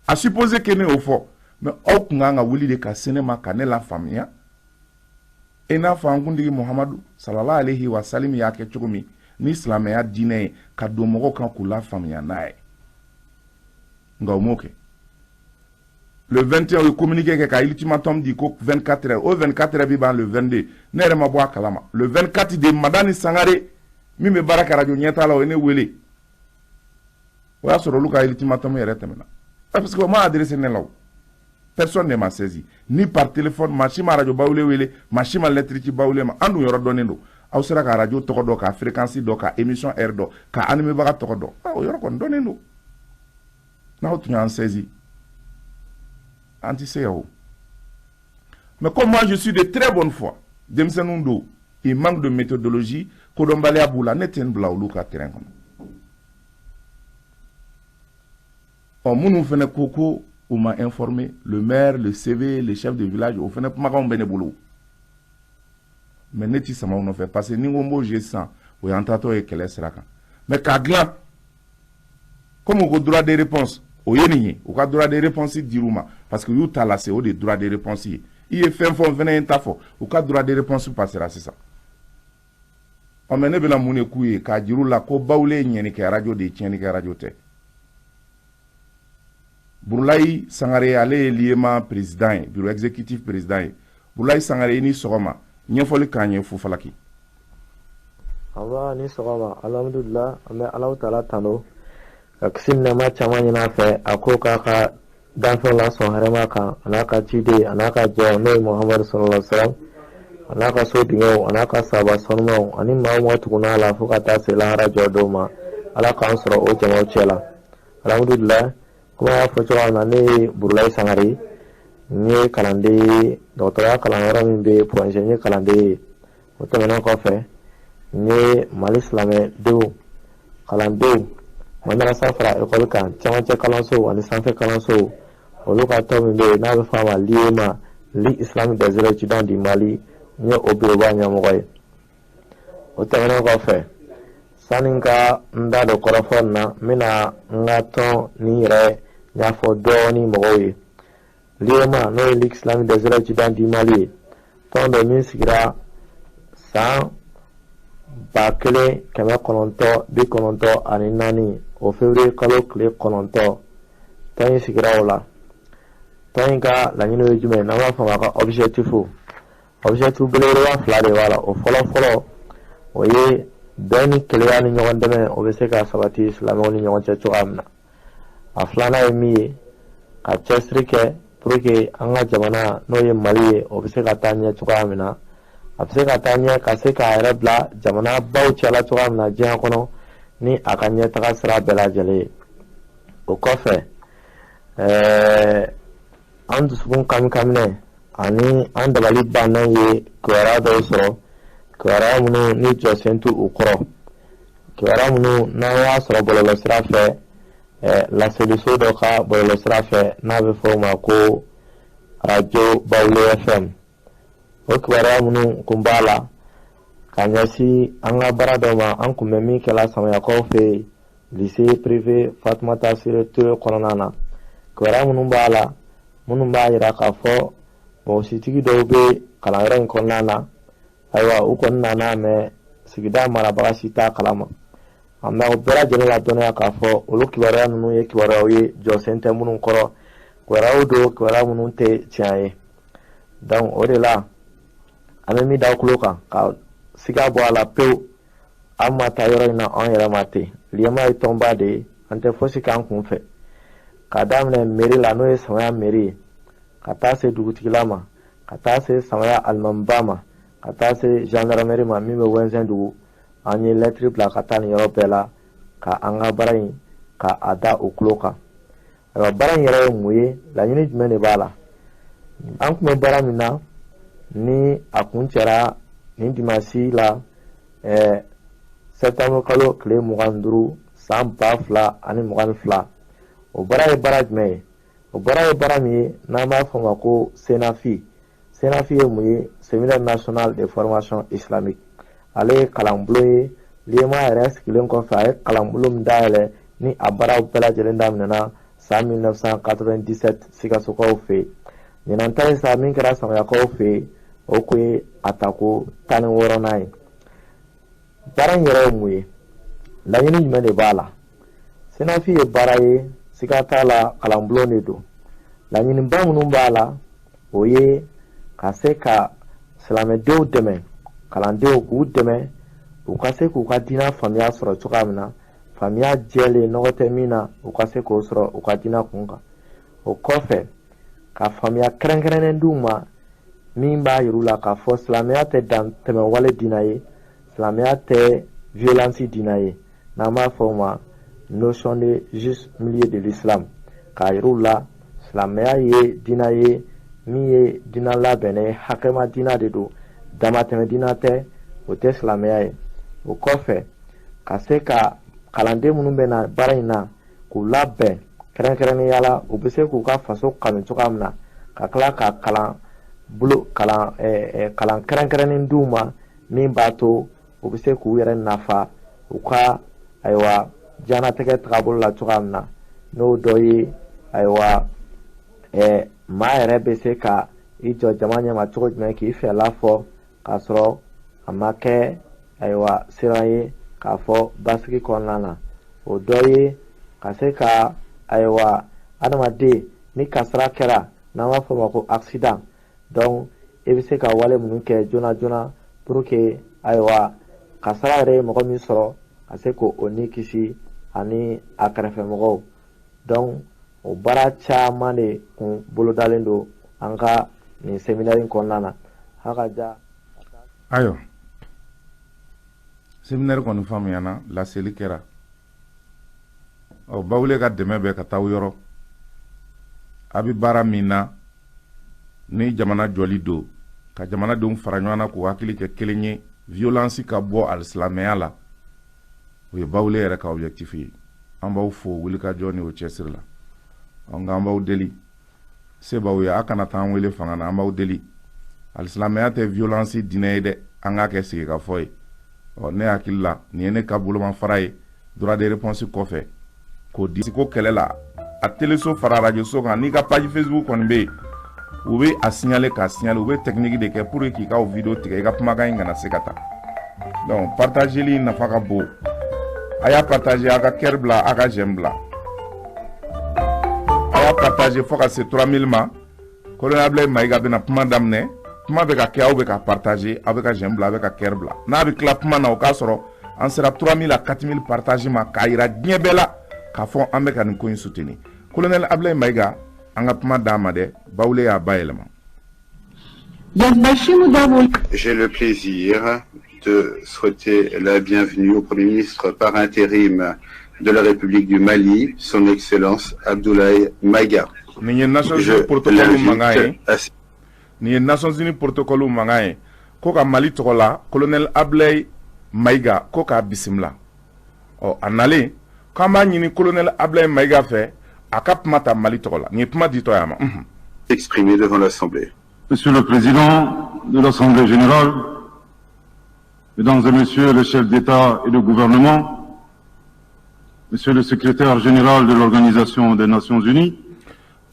À supposer que ne y'o fɔ, mais aw kun kan ka wuli de ka se ne ma ka ne lafaamuya, i n'a fɔ an kuntigi Muhamadu salala alayhi wa salim y'a kɛ cogo min ni silamɛya diinɛ ye, ka don mɔgɔw kan k'u lafaamuya n'a ye. Nka o m'o kɛ. Le 21, u ye communiqué kɛ ka ultimatum di ko 24 heures. O 24 heures bi ban le 22. Ne yɛrɛ ma bɔ a kalama. Le 24 de, Madani Sangare min bɛ baara kɛ radio ɲɛta la, o ye ne wele. O y'a sɔrɔ olu ka ultimatum yɛrɛ tɛmɛna, parce que o ma adressé ne la. O personne ne m'a saisi ni par téléphone. Maa si ma radio Bawule wele, maa si ma lettre ci Bawule ma. An dun yɔrɔ dɔnnen don. Aw sera ka radio tɔgɔ dɔn, ka fréquence dɔn, ka émission heure dɔn, ka animebaga tɔgɔ dɔn. O yɔrɔ kɔni dɔnnen don. N'aw tun y'an saisi, an tɛ se yan o. Mais comme moi, je suis de très bonne foi, denmisɛnninw don, il manque de méthodologie, kodɔnbaliya b'u la, ne tɛ n bila olu ka terrain kɔnɔ. Ɔ, minnu fana ko ko u ma informé, le maire, le CV, le chef de village, o fana kumakanw bɛ ne bolo. Mais ne ti sama u nɔfɛ, parce que ni n ko n b'o jouer sisan, o y'an taatɔ ye kɛlɛ sira kan. Mais k'a dilan comme u ko droit de réponse, o ye nin ye. U ka droit de réponse dir'u ma, parce que u y'u ta lase. O de ye droit de réponse ye. I ye fɛn fɔ, n fana ye n ta fɔ. U ka droit de réponse passera sisan. Ɔ, mais ne bɛna mun de k'u ye k'a jir'u la ko Bawule ye ɲɛnikɛ radio de ye, tiɲɛnikɛ radio tɛ? Burulayi Sangare, ale ye L'UEMA président ye, bureau exécutif président ye. Burulayi Sangare, i ni sɔgɔma. Ɲɛfɔli k'an ye Fufalaki. Aba ni sɔgɔma. Alhamdulila, an bɛ Alahu taala tanu ka kisi ni nɛɛma caman ɲini a fɛ, a ko k'a ka danfɛnw lasɔn hɛrɛma kan, a n'a ka ciden, a n'a ka jɔn, n'o ye Muhamadu sallallahu alaihi wa sallam, a n'a ka so dingɛw, a n'a ka sahaba sanumaw, ani maa o maa tugunna a la fo ka taa se lahara jɔ don ma. Ala k'an sɔrɔ o jamaw cɛ la. Alhamdulila, komi a y'a fɔ cogoya min na, ne ye Burulayi Sangare, n ye kalanden ye dɔgɔtɔrɔya kalanyɔrɔ min bɛ Point G, n ye kalanden ye. O tɛmɛnen kɔfɛ, n ye Mali silamɛdenw kalandenw madarasa fara ekɔli kan, camancɛ kalansow ani sanfɛ kalansow, olu ka tɔn min bɛ yen n'a bɛ fɔ a ma L'UEMA, Ligue islamique des étudiants du Mali, n ye o bureauba ɲɛmɔgɔ ye. O tɛmɛnen kɔfɛ, sani n ka n da don kɔrɔfɔ nin na, n bɛna n ka tɔn nin yɛrɛ ɲɛfɔ dɔɔnin mɔgɔw ye. L'UEMA, n'o ye Ligue islamique des étudiants du Mali ye, tɔn dɔ min sigira san 1994, o février kalo tile 9, tɔn in sigira o la. Tɔn in ka laɲini ye jumɛn ye, n'an b'a fɔ a ma ka objectif? Objectif belebeleba fila de b'a la. O fɔlɔ fɔlɔ, o ye bɛn ni kelenya ni ɲɔgɔn dɛmɛ, o bɛ se ka sabati silamɛw ni ɲɔgɔn cɛ cogoya min na. A filanan ye min ye, ka cɛsiri kɛ pour que an ka jamana, n'o ye Mali ye, o bɛ se ka taa ɲɛ cogoya min na, a bɛ se ka taa ɲɛ ka se k'a yɛrɛ bila jamana baw cɛla cogoya min na diɲɛ kɔnɔ, ni a ka ɲɛtaga sira bɛɛ lajɛlen ye. O kɔfɛ, an dusukun kamikaminɛ ani an dabali banna ye kibaruya dɔw sɔrɔ, kibaruya minnu ni jɔsen t'u kɔrɔ, kibaruya minnu n'an y'a sɔrɔ bɔlɔlɔsira fɛ, laseliso dɔ ka bɔlɔlɔsira fɛ n'a bɛ fɔ o ma ko Radio Bawule FM. O kibaruya minnu kun b'a la ka ɲɛsin an ka baara dɔ ma, an kun bɛ min kɛla Samayakaw fɛ yen, lycée privé Fatumata Sire Ture kɔnɔna na, kibaruya minnu b'a la, minnu b'a jira k'a fɔ mɔgɔsitigi dɔw bɛ kalanyɔrɔ in kɔnɔna na. Ayiwa, u kɔni nana mɛ sigida marabaga si t'a kalama. An bɛ bɛɛ lajɛlen ladɔnniya k'a fɔ olu kibaruya ninnu ye kibaruyaw ye jɔsen tɛ minnu kɔrɔ, kibaruyaw don, kibaruya minnu tɛ tiɲɛ ye. Donc o de la, an bɛ min da tulo kan ka siga bɔ a la pewu, an ma taa yɔrɔ in na an yɛrɛ ma ten. L'UEMA ye tɔnba de ye, an tɛ fosi k'an kun fɛ. K'a daminɛ mairie la, n'o ye Samaya mairie ye, ka taa se dugutigila ma, ka taa se Samaya alimamiba ma, ka taa se gendarmerie ma min bɛ Wɛnzɛn dugu, an ye lɛtiri bila ka taa nin yɔrɔ bɛɛ la ka an ka baara in ka a da o tulo kan. Ayiwa, baara in yɛrɛ ye mun ye? Laɲini jumɛn de b'a la? An tun bɛ baara min na ni a kun cɛra nin dimansi la, septembre kalo tile 25, san 2022. O baara ye baara jumɛn ye? O baara ye baara min ye n'an b'a fɔ o ma ko SENAFI. SENAFI ye mun ye? Séminaire national de formation islamique. Ale ye kalanbulon ye. L'UEMOA yɛrɛ sigilen kɔfɛ, a ye kalanbulon min dayɛlɛ ni a baaraw bɛɛ lajɛlen daminɛna san 1997 Sikasokaw fɛ yen. Ɲinan ta ye sa min kɛra Samayakaw fɛ yen, o kun ye a tako 16nan ye. Baara in yɛrɛ ye mun ye? Laɲini jumɛn de b'a la? SENAFI ye baara ye, siga t'a la, kalanbulon de don. Laɲiniba minnu b'a la, o ye ka se ka silamɛdenw dɛmɛ, kalandenw k'u dɛmɛ u ka se k'u ka diinɛ faamuya sɔrɔ cogoya min na, faamuya jɛlen nɔgɔ tɛ min na, u ka se k'o sɔrɔ u ka diinɛ kun kan. O kɔfɛ, ka faamuya kɛrɛnkɛrɛnnen d'u ma min b'a yir'u la k'a fɔ silamɛya tɛ dan tɛmɛwale diinɛ ye, silamɛya tɛ violence diinɛ ye, n'an b'a fɔ o ma notion de juste milieu de l'islam, k'a yir'u la silamɛya ye diinɛ ye min ye diinɛ labɛnnen ye, hakɛma diinɛ de don, damatɛmɛ diinɛ tɛ, o tɛ silamɛya ye. O kɔfɛ, ka se ka kalanden minnu bɛ na baara in na k'u labɛn kɛrɛnkɛrɛnnenya la, u bɛ se k'u ka faso kanu cogoya min na, ka tila ka kalan bolo kalan kalan kɛrɛnkɛrɛnnen d'u ma min b'a to u bɛ se k'u yɛrɛ nafa u ka, ayiwa, diɲɛlatigɛ tagabolo la cogoya min na. N'o dɔ ye, ayiwa, maa yɛrɛ bɛ se ka i jɔ jama ɲɛma cogo jumɛn k'i fɛla fɔ k'a sɔrɔ a ma kɛ, ayiwa, siran ye k'a fɔ basigi kɔnɔna na. O dɔ ye ka se ka, ayiwa, adamaden ni kasara kɛra, n'an b'a fɔ o ma ko accident, donc i bɛ se ka wale minnu kɛ joona joona pour que, ayiwa, kasara yɛrɛ ye mɔgɔ min sɔrɔ, ka se k'o ni kisi ani a kɛrɛfɛmɔgɔw. Donc o baara caman de kun bolodalen don an ka nin séminaire in kɔnɔna na. Ha ka ja. Ayiwa, séminaire kɔni faamuyana, laseli kɛra. Ɔ, Bawule ka dɛmɛ bɛ ka taa aw yɔrɔ. A bɛ baara min na ni jamana jɔli don, ka jamanadenw fara ɲɔgɔn na k'u hakili kɛ kelen ye, violence ka bɔ alisilamɛya la, o ye Bawule yɛrɛ ka objectif ye. An b'aw fo wulikajɔ ni o cɛsiri la. Nka an b'aw deli, se b'aw ye, a kana taa an wele fanga na. An b'aw deli, alisilamɛya tɛ violence diinɛ ye dɛ, an k'a kɛ sigikafɔ ye. Ɔ, ne hakili la, nin ye ne ka bolomafara ye droit de réponse kɔfɛ k'o di ko kɛlɛ la. A teleso fara arajoso kan, n'i ka page Facebook kɔni bɛ yen, u bɛ a signaler k'a signaler. U bɛ technique de kɛ pour que k'i ka o vidéo tigɛ, i ka kumakan in kana se ka ta. Donc partageli nafa ka bon. A y'a partager, a ka cœur bila, a ka j'aime bila, a y'a partager fo ka se 3000 ma. Colonel Ablaye Mayiga bɛna kuma daminɛ. Kuma bɛ ka kɛ, aw bɛ ka partager, aw bɛ ka j'aime bila, aw bɛ ka cœur bila. N'a bɛ tila kuma na, o k'a sɔrɔ an sera 3000 à 4000 partage ma, k'a yira diɲɛ bɛɛ la k'a fɔ an bɛ ka nin ko in soutenir. Colonel Ablaye Mayiga, an ka kuma d'a ma dɛ. Bawule y'a bayɛlɛma. J'ai le plaisir de souhaiter la bienvenue au Premier ministre par intérim de la République du Mali, son Excellence Abdoulaye Maïga. Nin ye Nations Unies protocole mankan ye. Nin ye Nations Unies protocole mankan ye ko ka Mali tɔgɔ la, colonel Abdoulaye Mayiga ko k'a bisimila. Ɔ, a nalen k'an b'a ɲini colonel Abdoulaye Mayiga fɛ, a ka kuma ta Mali tɔgɔ la. Nin ye kuma ditɔ ye a ma. Exprimer devant l'Assemblée. Monsieur le Président de l'Assemblée générale, Mesdames et Messieurs les chefs d'État et de gouvernement, Monsieur le secrétaire général de l'Organisation des Nations Unies,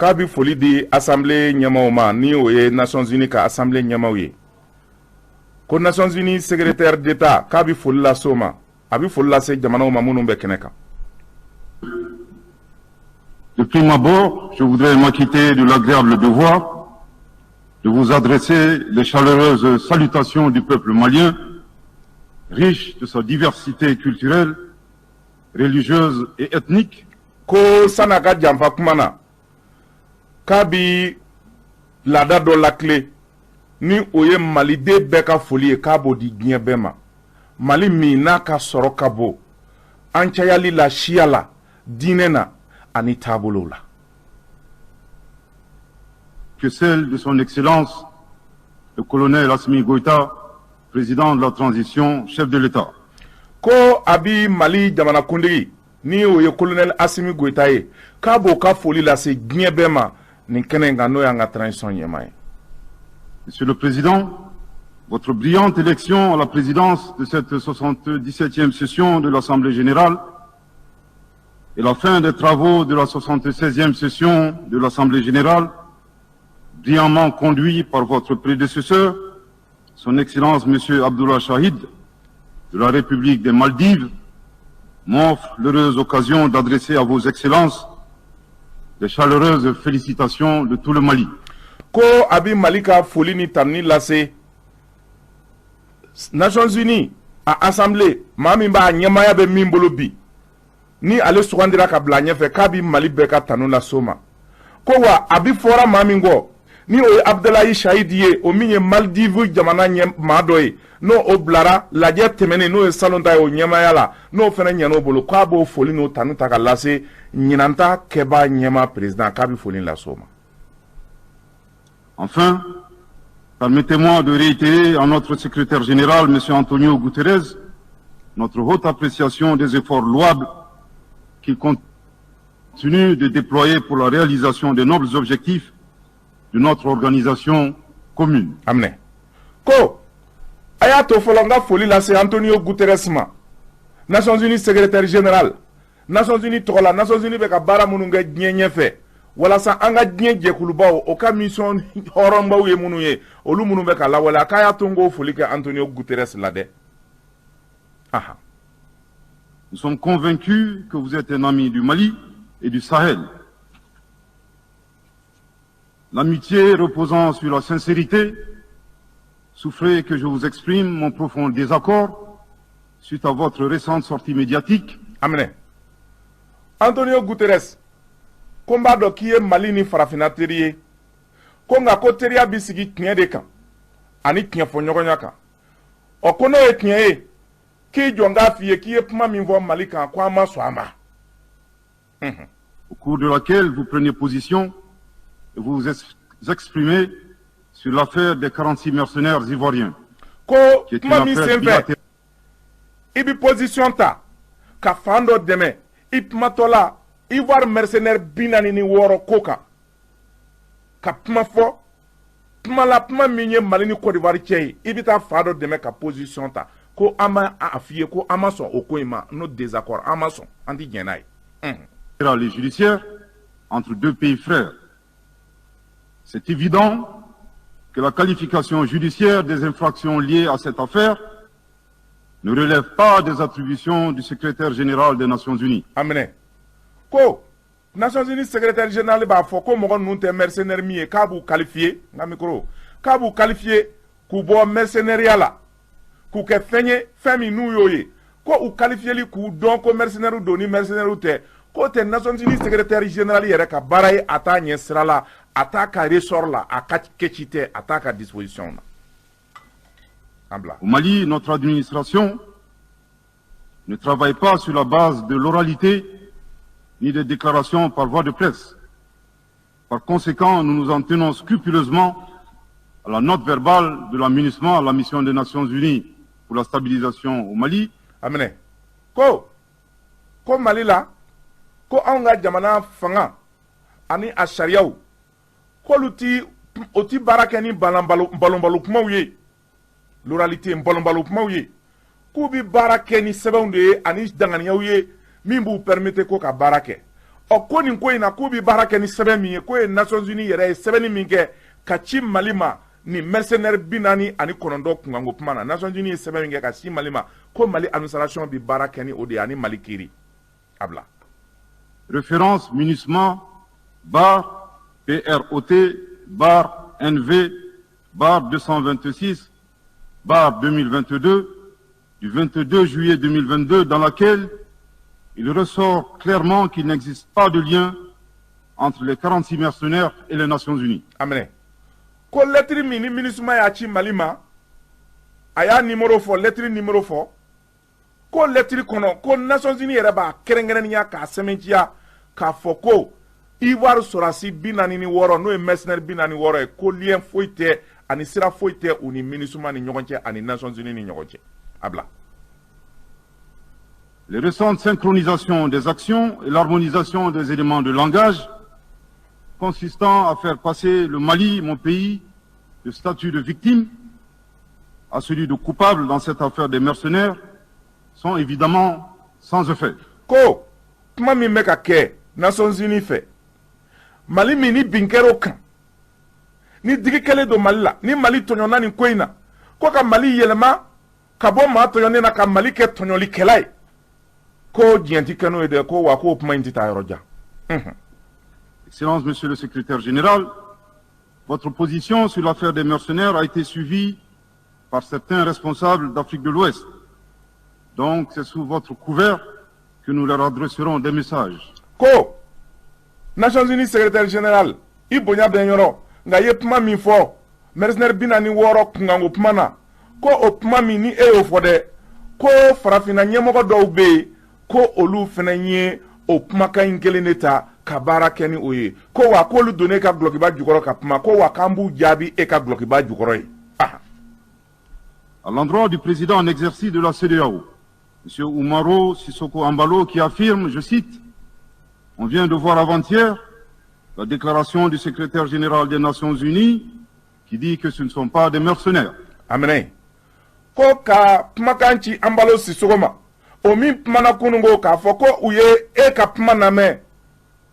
K'a bɛ foli di assemblée ɲɛmaaw ma, ni o ye Nations Unies ka assemblée ɲɛmaaw ye, ko Nations Unies secrétaire d'État, k'a bɛ foli lase o ma, a bɛ foli lase jamanaw ma minnu bɛ kɛnɛ kan. De prime abord, je voudrais m'acquitter de l'agréable devoir de vous adresser les chaleureuses salutations du peuple malien, riche de sa diversité culturelle, religieuse et ethnique. Ko san'a ka janfa kuma na, k'a bi laada dɔ lakile ni o ye maliden bɛɛ ka foli ye, k'a b'o di diɲɛ bɛɛ ma. Mali min n'a ka sɔrɔ ka bon an cayali la, siya la, diinɛ na ani taabolow la. Que celle de son Excellence, le colonel Assimi Goïta, président de la transition, chef de l'État. Ko a bi Mali jamanakuntigi Ni o ye colonel Assimi Goïta ye, k'a b'o ka foli lase diɲɛ bɛɛ ma nin kɛnɛ in kan, n'o y'an ka transition ɲɛmaa ye. Monsieur le Président, votre brillante élection à la présidence de cette 77e session de l'Assemblée générale et la fin des travaux de la 76e session de l'Assemblée générale, brillamment conduit par votre prédécesseur, Son Excellence Monsieur Abdullah Shahid de la République des Maldives, m'offre l'heureuse occasion d'adresser à vos Excellences les chaleureuses félicitations de tout le Mali. Ko a bɛ Mali ka foli ni tanuni lase Nations Unies a assemblée, maa min b'a ɲɛmaaya bɛ min bolo bi, ni ale sugandira ka bila ɲɛfɛ, k'a bi Mali bɛɛ ka tanu lase o ma. Ko wa a bi fɔra maa min kɔ, ni o ye Abudulayi Shahidi ye, o min ye Maldives jamana ɲɛ maa dɔ ye, n'o o bilara lajɛ tɛmɛnen, n'o ye salon ta ye, o ɲɛmaaya la, n'o fana ɲɛn'o bolo, k'a b'o foli n'o tanu ta ka lase ɲinan ta kɛbaa ɲɛma président, k'a bɛ foli lase o ma. Enfin, permettez-moi de réitérer à notre secrétaire général, M. Antonio Guterres, notre haute appréciation des efforts louables qu'il continue de déployer pour la réalisation des nobles objectifs de notre organisation commune. Amen. Ko, a y'a to fɔlɔ n ka foli lase Antonio Guterres ma, Nations Unies secrétaire général, Nations Unies tɔgɔ la, Nations Unies bɛ ka baara minnu kɛ diɲɛ ɲɛfɛ walasa an ka diɲɛ jɛkulubaw o ka mission hɔrɔnbaw ye minnu ye, olu minnu bɛ ka lawaleya, k'a y'a to n k'o foli kɛ Antonio Guterres la dɛ. Aha. Nous sommes convaincus que vous êtes un ami du Mali et du Sahel. L'amitié reposant sur la sincérité, souffrez que je vous exprime mon profond désaccord suite à votre récente sortie médiatique. Amen. Antonio Guterres, ko n b'a dɔn k'i ye Mali ni farafinna teri ye, ko nka ko teriya bɛ sigi tiɲɛ de kan ani tiɲɛ fɔ ɲɔgɔnya kan. Ɔ, ko n'o ye tiɲɛ ye, k'i jɔ n k'a f'i ye k'i ye kuma min fɔ Mali kan, ko an ma sɔn a ma. Au cours de laquelle vous prenez position et vous vous exprimez sur l'affaire des 46 mercenaires ivoiriens. Ko kuma min senfɛ i bɛ position ta ka fan dɔ dɛmɛ, i kumatɔ la Ivoire mercenaire 46 ko kan, ka kuma fɔ kuma la, kuma min ye Mali ni Côte d'Ivoire cɛ ye, i bɛ taa fa dɔ dɛmɛ ka position ta, ko an ma a f'i ye ko an ma sɔn o ko in ma, no désaccord, an ma sɔn, an ti jɛn n'a ye. Les judiciaires entre deux pays frères. C'est évident que la qualification judiciaire des infractions liées à cette affaire ne relève pas des attributions du secrétaire général des Nations Unies. Aminɛ. Ko Nations Unies secrétaire général b'a fɔ ko mɔgɔ ninnu tɛ mercenaire min ye, k'a b'u qualifier, n ka micro, k'a b'u qualifier k'u bɔ mercenariat la k'u kɛ fɛn ye, fɛn min n'u y'o ye, ko u qualifieli k'u dɔn ko mercenaire don ni mercenaire tɛ, k'o tɛ Nations Unies secrétaire général yɛrɛ ka baara ye, a t'a ɲɛ sira la, a t'a ka ressort la, a ka kɛci tɛ, a t'a ka disposition na. An bila. Au Mali, notre administration ne travaille pas sur la base de l'oralité ni des déclarations par voie de presse. Par conséquent, nous nous en tenons scrupuleusement à la note verbale de la MINUSMA, la mission des Nations Unies pour la stabilisation au Mali. Aminɛ. Ko ko Mali la, ko anw ka jamana fanga ani a sariyaw, k'olu ti o ti baara kɛ ni balonbalo kumaw ye, l'oralité, balonbalo kumaw ye, k'u bi baara kɛ ni sɛbɛnw de ye ani danganiyaw ye min b'u permettre ko ka baara kɛ. Ɔ, ko nin ko in na, k'u bi baara kɛ ni sɛbɛn min ye, k'o ye Nations Unies yɛrɛ ye sɛbɛnni min kɛ ka ci Mali ma nin mercenaire 49 kunkanko kuma na, Nations Unies ye sɛbɛn min kɛ ka ci Mali ma, ko Mali administration bi baara kɛ ni o de ye ani Mali kiiri. A bila. Référence MINUSMA barre PROT barre NV barre 226 barre 2022 du 22 juillet 2022, dans laquelle il ressort clairement qu'il n'existe pas de lien entre les 46 mercenaires et les Nations Unies. Aminɛ. Ko lettre min ni MINUSMA y'a ci Mali ma, a y'a numéro fɔ, lettre numéro fɔ, ko lettre kɔnɔ, ko Nations Unies yɛrɛ b'a kɛrɛnkɛrɛnnenya k'a sɛmɛntiya k'a fɔ ko Ivoire sɔrɔdasi 46, n'o ye mercenaire 46 ye, ko lien foyi tɛ ani sira foyi tɛ u ni MINUSMA ni ɲɔgɔn cɛ ani Nations Unies ni ɲɔgɔn cɛ. A bila. Les récentes synchronisations des actions et l'harmonisation des éléments de langage consistant à faire passer le Mali, mon pays, de statut de victime à celui de coupable dans cette affaire des mercenaires sont évidemment sans effet. Ko kuma min bɛ ka kɛ Nations Unies fɛ, Mali min ni bin kɛra o kan, ni digi kɛlen don Mali la, ni Mali tɔɲɔna nin ko in na, ko ka Mali yɛlɛma ka bɔ maa tɔɲɔnen na ka Mali kɛ tɔɲɔlikɛla ye, ko diɲɛ ti kɛ n'o ye dɛ, ko wa k'o kuma in tɛ taa yɔrɔ jan. Excellence, Monsieur le Secrétaire général, votre position sur l'affaire des mercenaires a été suivie par certains responsables d'Afrique de l'Ouest. Donc, c'est sous votre couvert que nous leur adresserons des messages. Ko Nations Unies secrétaire général, i bonya bɛ n yɔrɔ, nka i ye kuma min fɔ mercenaire 46 kunkanko kuma na, ko o kuma min ni e y'o fɔ dɛ, ko farafinna ɲɛmɔgɔ dɔw bɛ yen, ko olu fana ye o kumakan in kelen de ta ka baara kɛ ni o ye, ko wa k'olu donna e ka gulɔkiba jukɔrɔ ka kuma, ko wa k'an b'u jaabi e ka gulɔkiba jukɔrɔ ye. À l'endroit du président en exercice de la CEDEAO, M. Umaro Sissoco Embaló, qui affirme, je cite, « On vient de voir avant-hier la déclaration du secrétaire général des Nations Unies qui dit que ce ne sont pas des mercenaires. » Aminɛ ko ka kumakan ci Embaló Sissoco ma, o min kumana kununko k'a fɔ ko u ye e ka kuma lamɛn,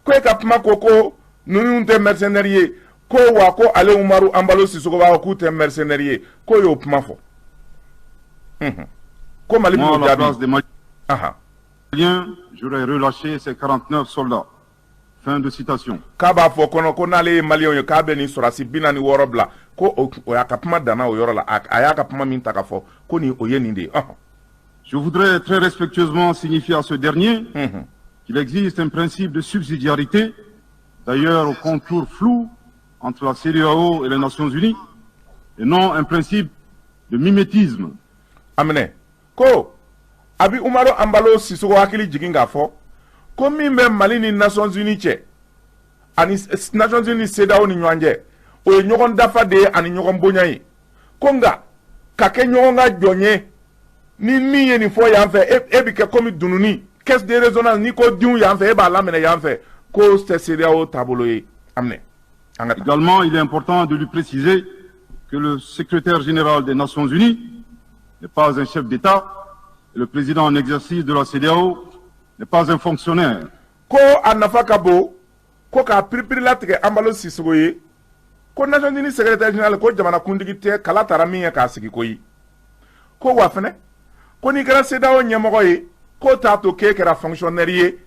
ko e ka kuma ko ko ninnu tɛ mercenaire ye, ko wa ko ale Umaru Embaló Sissoco b'a fɔ k'u tɛ mercenaire ye, k'o y'o kuma fɔ. Ko Mali b'o jaabi. Maliens, j'aurais relâché ces 49 soldats. Fin de citation. K'a b'a fɔ kɔnɔ ko n'ale ye Maliyɛnw ye k'a bɛ nin sɔrɔdasi 46 bila, ko o y'a ka kuma danna o yɔrɔ la, a y'a ka kuma min ta k'a fɔ ko nin o ye nin de ye. Je voudrais très respectueusement signifier à ce dernier qu'il existe un principe de subsidiarité, d'ailleurs au contour flou entre la CEDEAO et les Nations Unies, et non un principe de mimétisme. Aminɛ ko a bi Umaru Embaló Sissoco hakili jigin k'a fɔ ko min bɛ Mali ni Nations Unies cɛ ani Nations Unies CEDEAO ni ɲɔgɔn cɛ, o ye ɲɔgɔn dafa de ye ani ɲɔgɔn bonya ye, ko nka ka kɛ ɲɔgɔn ka jɔn ye, ni min ye nin fɔ yan fɛ, e bɛ kɛ komi dununi caisse de résonance, n'i ko denw yan fɛ e b'a laminɛ yan fɛ, ko c'est CEDEAO taabolo ye. Aminɛ an ka taa. Également, il est important de lui préciser que le secrétaire général des Nations Unies n'est pas un chef d'État, et le président en exercice de la CEDEAO n'est pas un fonctionnaire. Ko a nafa ka bon ko k'a piripiri latigɛ Embaló Sissoco ye, ko Nations Unies secrétaire général ko jamana kuntigi tɛ, kala taara min ye k'a sigi koyi, ko wa fɛnɛ ko n'i kɛra CEDEAO ɲɛmɔgɔ ye, k'o t'a to k'e kɛra fonctionnaire ye,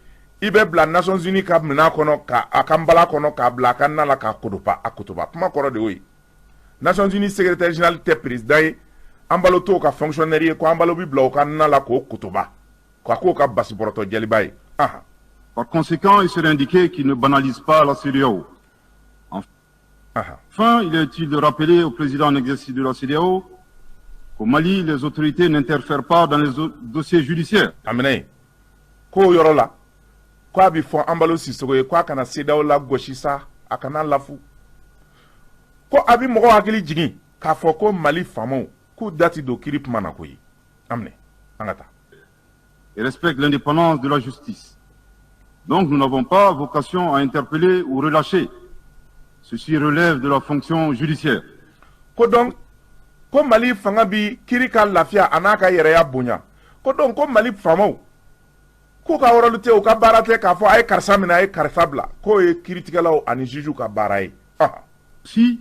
i bɛ bila Nations Unies ka minɛn kɔnɔ ka a ka nbala kɔnɔ k'a bila a ka na la k'a kodopa a kotoba, kuma kɔrɔ de y'o ye. Nations Unies secrétaire général tɛ président ye, Embaló t'o ka fonctionnaire ye, ko Embaló bi bila o ka na la k'o kotoba, k'a k'o ka basi bɔrɔtɔ jɛliba ye. Par conséquent, il serait indiqué qu'il ne banalise pas la CEDEAO. Enfin, il est utile de rappeler au président en exercice de la CEDEAO qu'au Mali, les autorités n'interfèrent pas dans les dossiers judiciaires. Aminɛ k'o yɔrɔ la k'a bi fɔ Embaló Sissoco ye k'a kana CEDEAO lagosi sa, a kana lafu, ko a bi mɔgɔw hakili jigin k'a fɔ ko Mali faamaw k'u da ti don kiiri kuma na koyi. Aminɛ an ka taa. Et respecte l'indépendance de la justice. Donc nous n'avons pas vocation à interpeller ou relâcher. Ceci relève de la fonction judiciaire. Ko donc ko Mali fanga bi kiiri ka lafiya a n'a ka yɛrɛya bonya, ko donc ko Mali faamaw k'u ka rôle tɛ, u ka baara tɛ k'a fɔ a ye karisa minɛ, a ye karisa bila, k'o ye kiiritigɛlaw ani juges ka baara ye. Si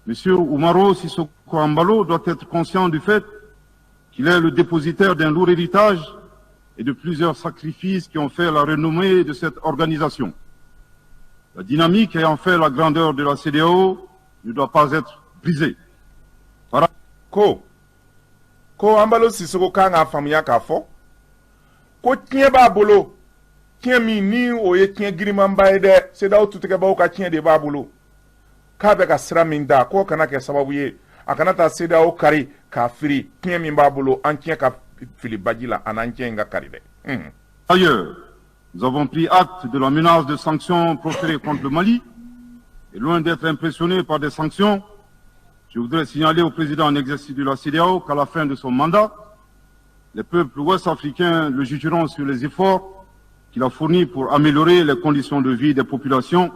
M. Umaro Sissoco Embaló doit être conscient du fait qu'il est le dépositaire d'un lourd héritage et de plusieurs sacrifices qui ont fait la renommée de cette organisation. La dynamique ayant fait la grandeur de la CEDEAO ne doit pas être brisée. Ko ko Embaló Sissoco kan k'a faamuya k'a fɔ ko tiɲɛ b'a bolo, tiɲɛ min ni o ye tiɲɛ girimanba ye dɛ, CEDEAO tutigɛbaw ka tiɲɛ de b'a bolo, k'a bɛ ka sira min da, k'o kana kɛ sababu ye a kana taa CEDEAO kari k'a firi, tiɲɛ min b'a bolo an tiɲɛ ka fili baji la, a n'an tiɲɛ in ka kari dɛ. Ailleurs, nous avons pris acte de la menace de sanctions proférée contre le Mali, et loin d'être impressionné par des sanctions, je voudrais signaler au président en exercice de la CEDEAO qu'à la fin de son mandat, Les peuples ouest-africains le jugeront sur les efforts qu'il a fournis pour améliorer les conditions de vie des populations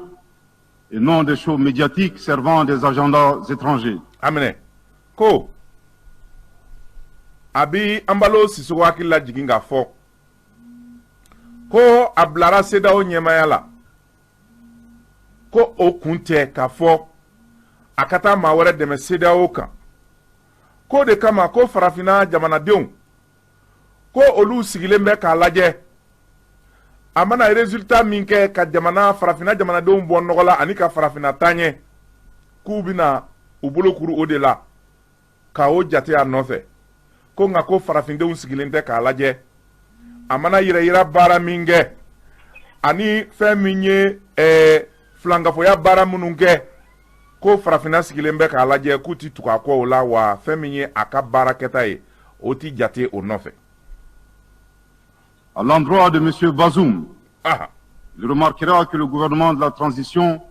et non des shows médiatiques servant des agendas étrangers. Amen. Ko a bi Embalo Sissoco hakili lajigin k'a fɔ ko a bilara CEDEAO ɲɛmaaya la, ko o kun tɛ k'a fɔ a ka taa maa wɛrɛ dɛmɛ CEDEAO kan. K'o de kama ko farafinna jamanadenw, ko olu sigilen bɛ k'a lajɛ, a mana résultat min kɛ ka jamana farafinna jamanadenw bɔ nɔgɔ la ani ka farafinna taaɲɛ, k'u bɛna u bolo kuru o de la ka o jate a nɔfɛ. Ko nka ko farafindenw sigilen tɛ k'a lajɛ, a mana yɛrɛ yira baara min kɛ ani fɛn min ye filankafoya baara minnu kɛ, ko farafinna sigilen bɛ k'a lajɛ, k'u ti tugu a kɔ o la, wa fɛn min ye a ka baara kɛta ye, o ti jate o nɔfɛ. À l'endroit de M. Bazoum, il remarquera que le gouvernement de la transition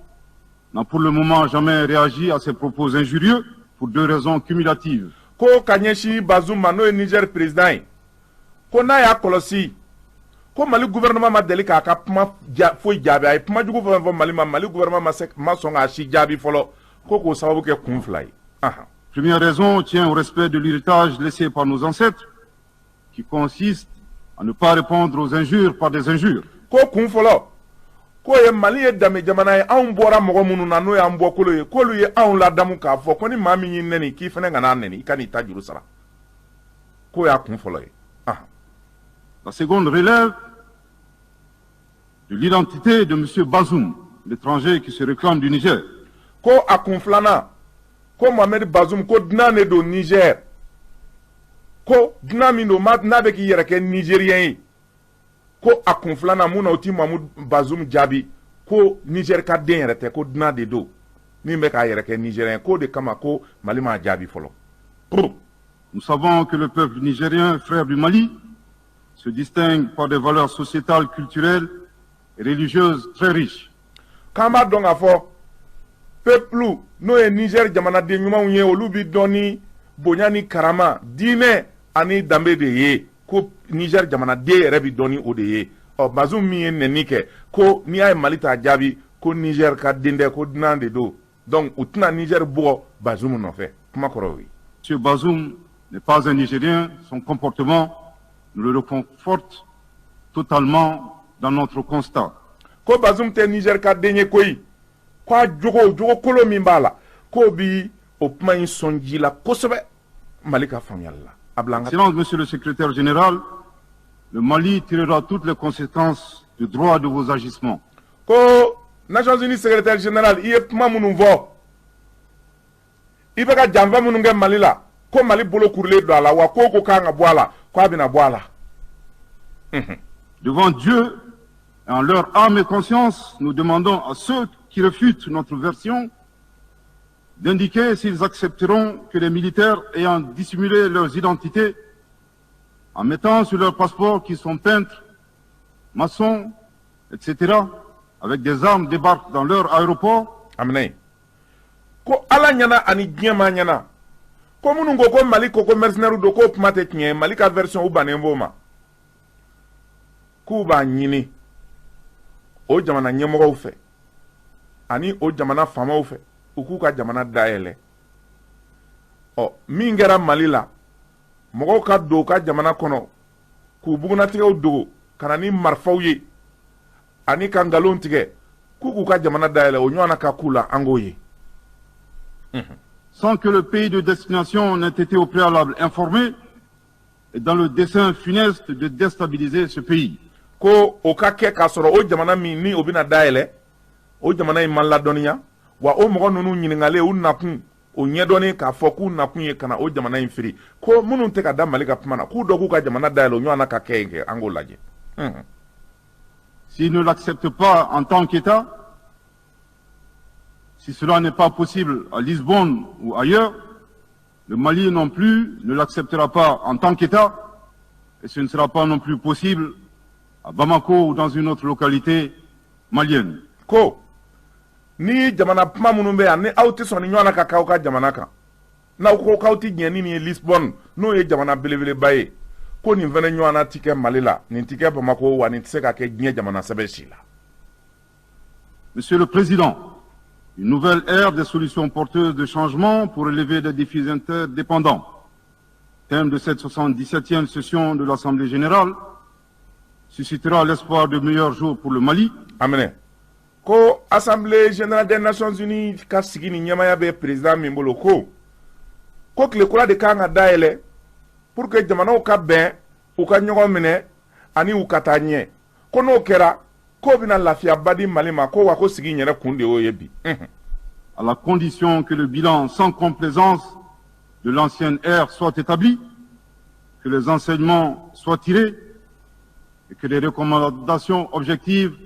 n'a pour le moment jamais réagi à ses propos injurieux pour deux raisons cumulatives. Ko ka ɲɛsin Bazoum ma, n'o ye Niger président ye, ko n'a y'a kɔlɔsi ko Mali gouvernement ma deli k'a ka kuma foyi jaabi. A ye kuma jugu fɛn fɔ Mali ma, Mali gouvernement ma se ma sɔn k'a si jaabi fɔlɔ, ko k'o sababu kɛ kun fila ye. Première raison tient au respect de l'héritage laissé par nos ancêtres, qui consiste à ne pas répondre aux injures par des injures. Ko kun fɔlɔ, k'o ye Mali ye danbe jamana ye, anw bɔra mɔgɔ minnu na, n'o y'an bɔkolo ye, k'olu ye anw ladamu k'a fɔ ko ni maa min y'i nɛni, k'i fɛnɛ kana nɛni, i ka n'i ta juru sara. K'o y'a kun fɔlɔ ye. La seconde relève de l'identité de M. Bazoum, l'étranger qui se réclame du Niger. Ko a kun filanan, ko Mohamed Bazoum, ko dunan de don Niger, ko dunan min don n'a bɛ k'i yɛrɛ kɛ Nigérien ye. Ko a kun filanan mun na o ti Mahmoud Bazoum jaabi, ko Niger ka den yɛrɛ tɛ, ko dunan de don min bɛ k'a yɛrɛ kɛ Nigérien, k'o de kama ko Mali m'a jaabi fɔlɔ. Nous savons que le peuple nigérien, frère du Mali, se distingue par des valeurs sociétales, culturelles et religieuses très riches. K'an b'a dɔn k'a fɔ peuple n'o ye Niger jamanaden ɲumanw ye, olu bi dɔn ni bonya ni karama, diinɛ ani danbe de ye, ko Niger jamanaden yɛrɛ bi dɔn ni o de ye. Ɔ, Bazoum min ye nɛni kɛ, ko n'i y'a ye Mali t'a jaabi, ko Niger ka den tɛ, ko dunan de don, donc u tɛna Niger bugɔ Bazoum nɔfɛ, kuma kɔrɔ y'o ye. M. Bazoum n'est pas un Nigérien, son comportement nous le réconforte totalement dans notre constat. Ko Bazoum tɛ Niger ka den ye koyi, ko a jogo jogo kolo min b'a la, k'o bi o kuma in sɔn ji la kosɛbɛ Mali ka faamuyali la. A bila an ka Excellence, Monsieur le Secrétaire général, le Mali tirera toutes les conséquences du droit de vos agissements. Ko Nations Unies secrétaire général, i ye kuma minnu fɔ, i bɛ ka janfa minnu kɛ Mali la, ko Mali bolo kurulen don a la, wa ko ko kan ka bɔ a la, ko a bɛna bɔ a la. Devant Dieu et en leur âme et conscience, nous demandons à ceux qui réfutent notre version d'indiquer s'ils accepteront que les militaires ayant dissimulé leurs identités en mettant sur leur passeport qu'ils sont peintres, maçons, etc., avec des armes débarquent dans leur aéroport. A minɛ ko Ala ɲɛna ani diɲɛ ma ɲɛna, ko minnu ko ko Mali ko ko mercenaires don, k'o kuma tɛ tiɲɛ ye. Mali ka version, u bannen b'o ma. K'u b'a ɲini o jamana ɲɛmɔgɔw fɛ ani o jamana faamaw fɛ, u k'u ka jamana dayɛlɛ. Ɔ, min kɛra Mali la, mɔgɔw ka don u ka jamana kɔnɔ k'u bugunatigɛw dogo ka na ni marifaw ye ani ka nkalon tigɛ, k'u k'u ka jamana dayɛlɛ, o ɲɔgɔnna ka k'u la, an k'o ye. Sans que le pays de destination n'ait été au préalable informé et dans le dessein funeste de déstabiliser ce pays. Ko o ka kɛ k'a sɔrɔ o jamana min ni o bɛna dayɛlɛ, o jamana in ma ladɔnniya, wa o mɔgɔ ninnu ɲininkalen, u nakun o ɲɛdɔnni k'a fɔ k'u nakun ye ka na o jamana in firi. Ko minnu tɛ ka da Mali ka kuma na, k'u dɔ k'u ka jamana dayɛlɛ, o ɲɔgɔnna ka kɛ yen kɛ, an k'o lajɛ. S'ils ne l'acceptent pas en tant qu'État, si cela n'est pas possible à Lisbonne ou ailleurs, le Mali non plus ne l'acceptera pas en tant qu'État, et ce ne sera pas non plus possible à Bamako ou dans une autre localité malienne. Ko ni jamana kuma minnu bɛ yan, ni aw tɛ sɔn ni ɲɔgɔn na ka k'aw ka jamana kan, n'aw ko k'aw tɛ diɲɛ ni nin ye Lisbonne, n'o ye jamana belebeleba ye, Ko nin fɛnɛ ɲɔgɔnna ti kɛ Mali la, nin ti kɛ Bamako, wa nin tɛ se ka kɛ diɲɛ jamana sɛbɛn si la. Monsieur le Président, une nouvelle ère des solutions porteuses de changement pour relever des défis interdépendants. Thème de cette 77e session de l'Assemblée générale suscitera l'espoir de meilleurs jours pour le Mali. Aminɛ ko Assemblée générale des Nations unies ka sigi ni ɲɛmaya bɛ président min bolo, ko tile kura de kan ka dayɛlɛ pour que jamanaw ka bɛn, u ka ɲɔgɔn minɛ ani u ka taa ɲɛ. Ko n'o kɛra, k'o bɛna lafiyaba di Mali ma. Ko wa ko sigi in yɛrɛ kun de y'o ye bi. À la condition que le bilan sans complaisance de l'ancienne ère soit établi, que les enseignements soient tirés et que les recommandations objectives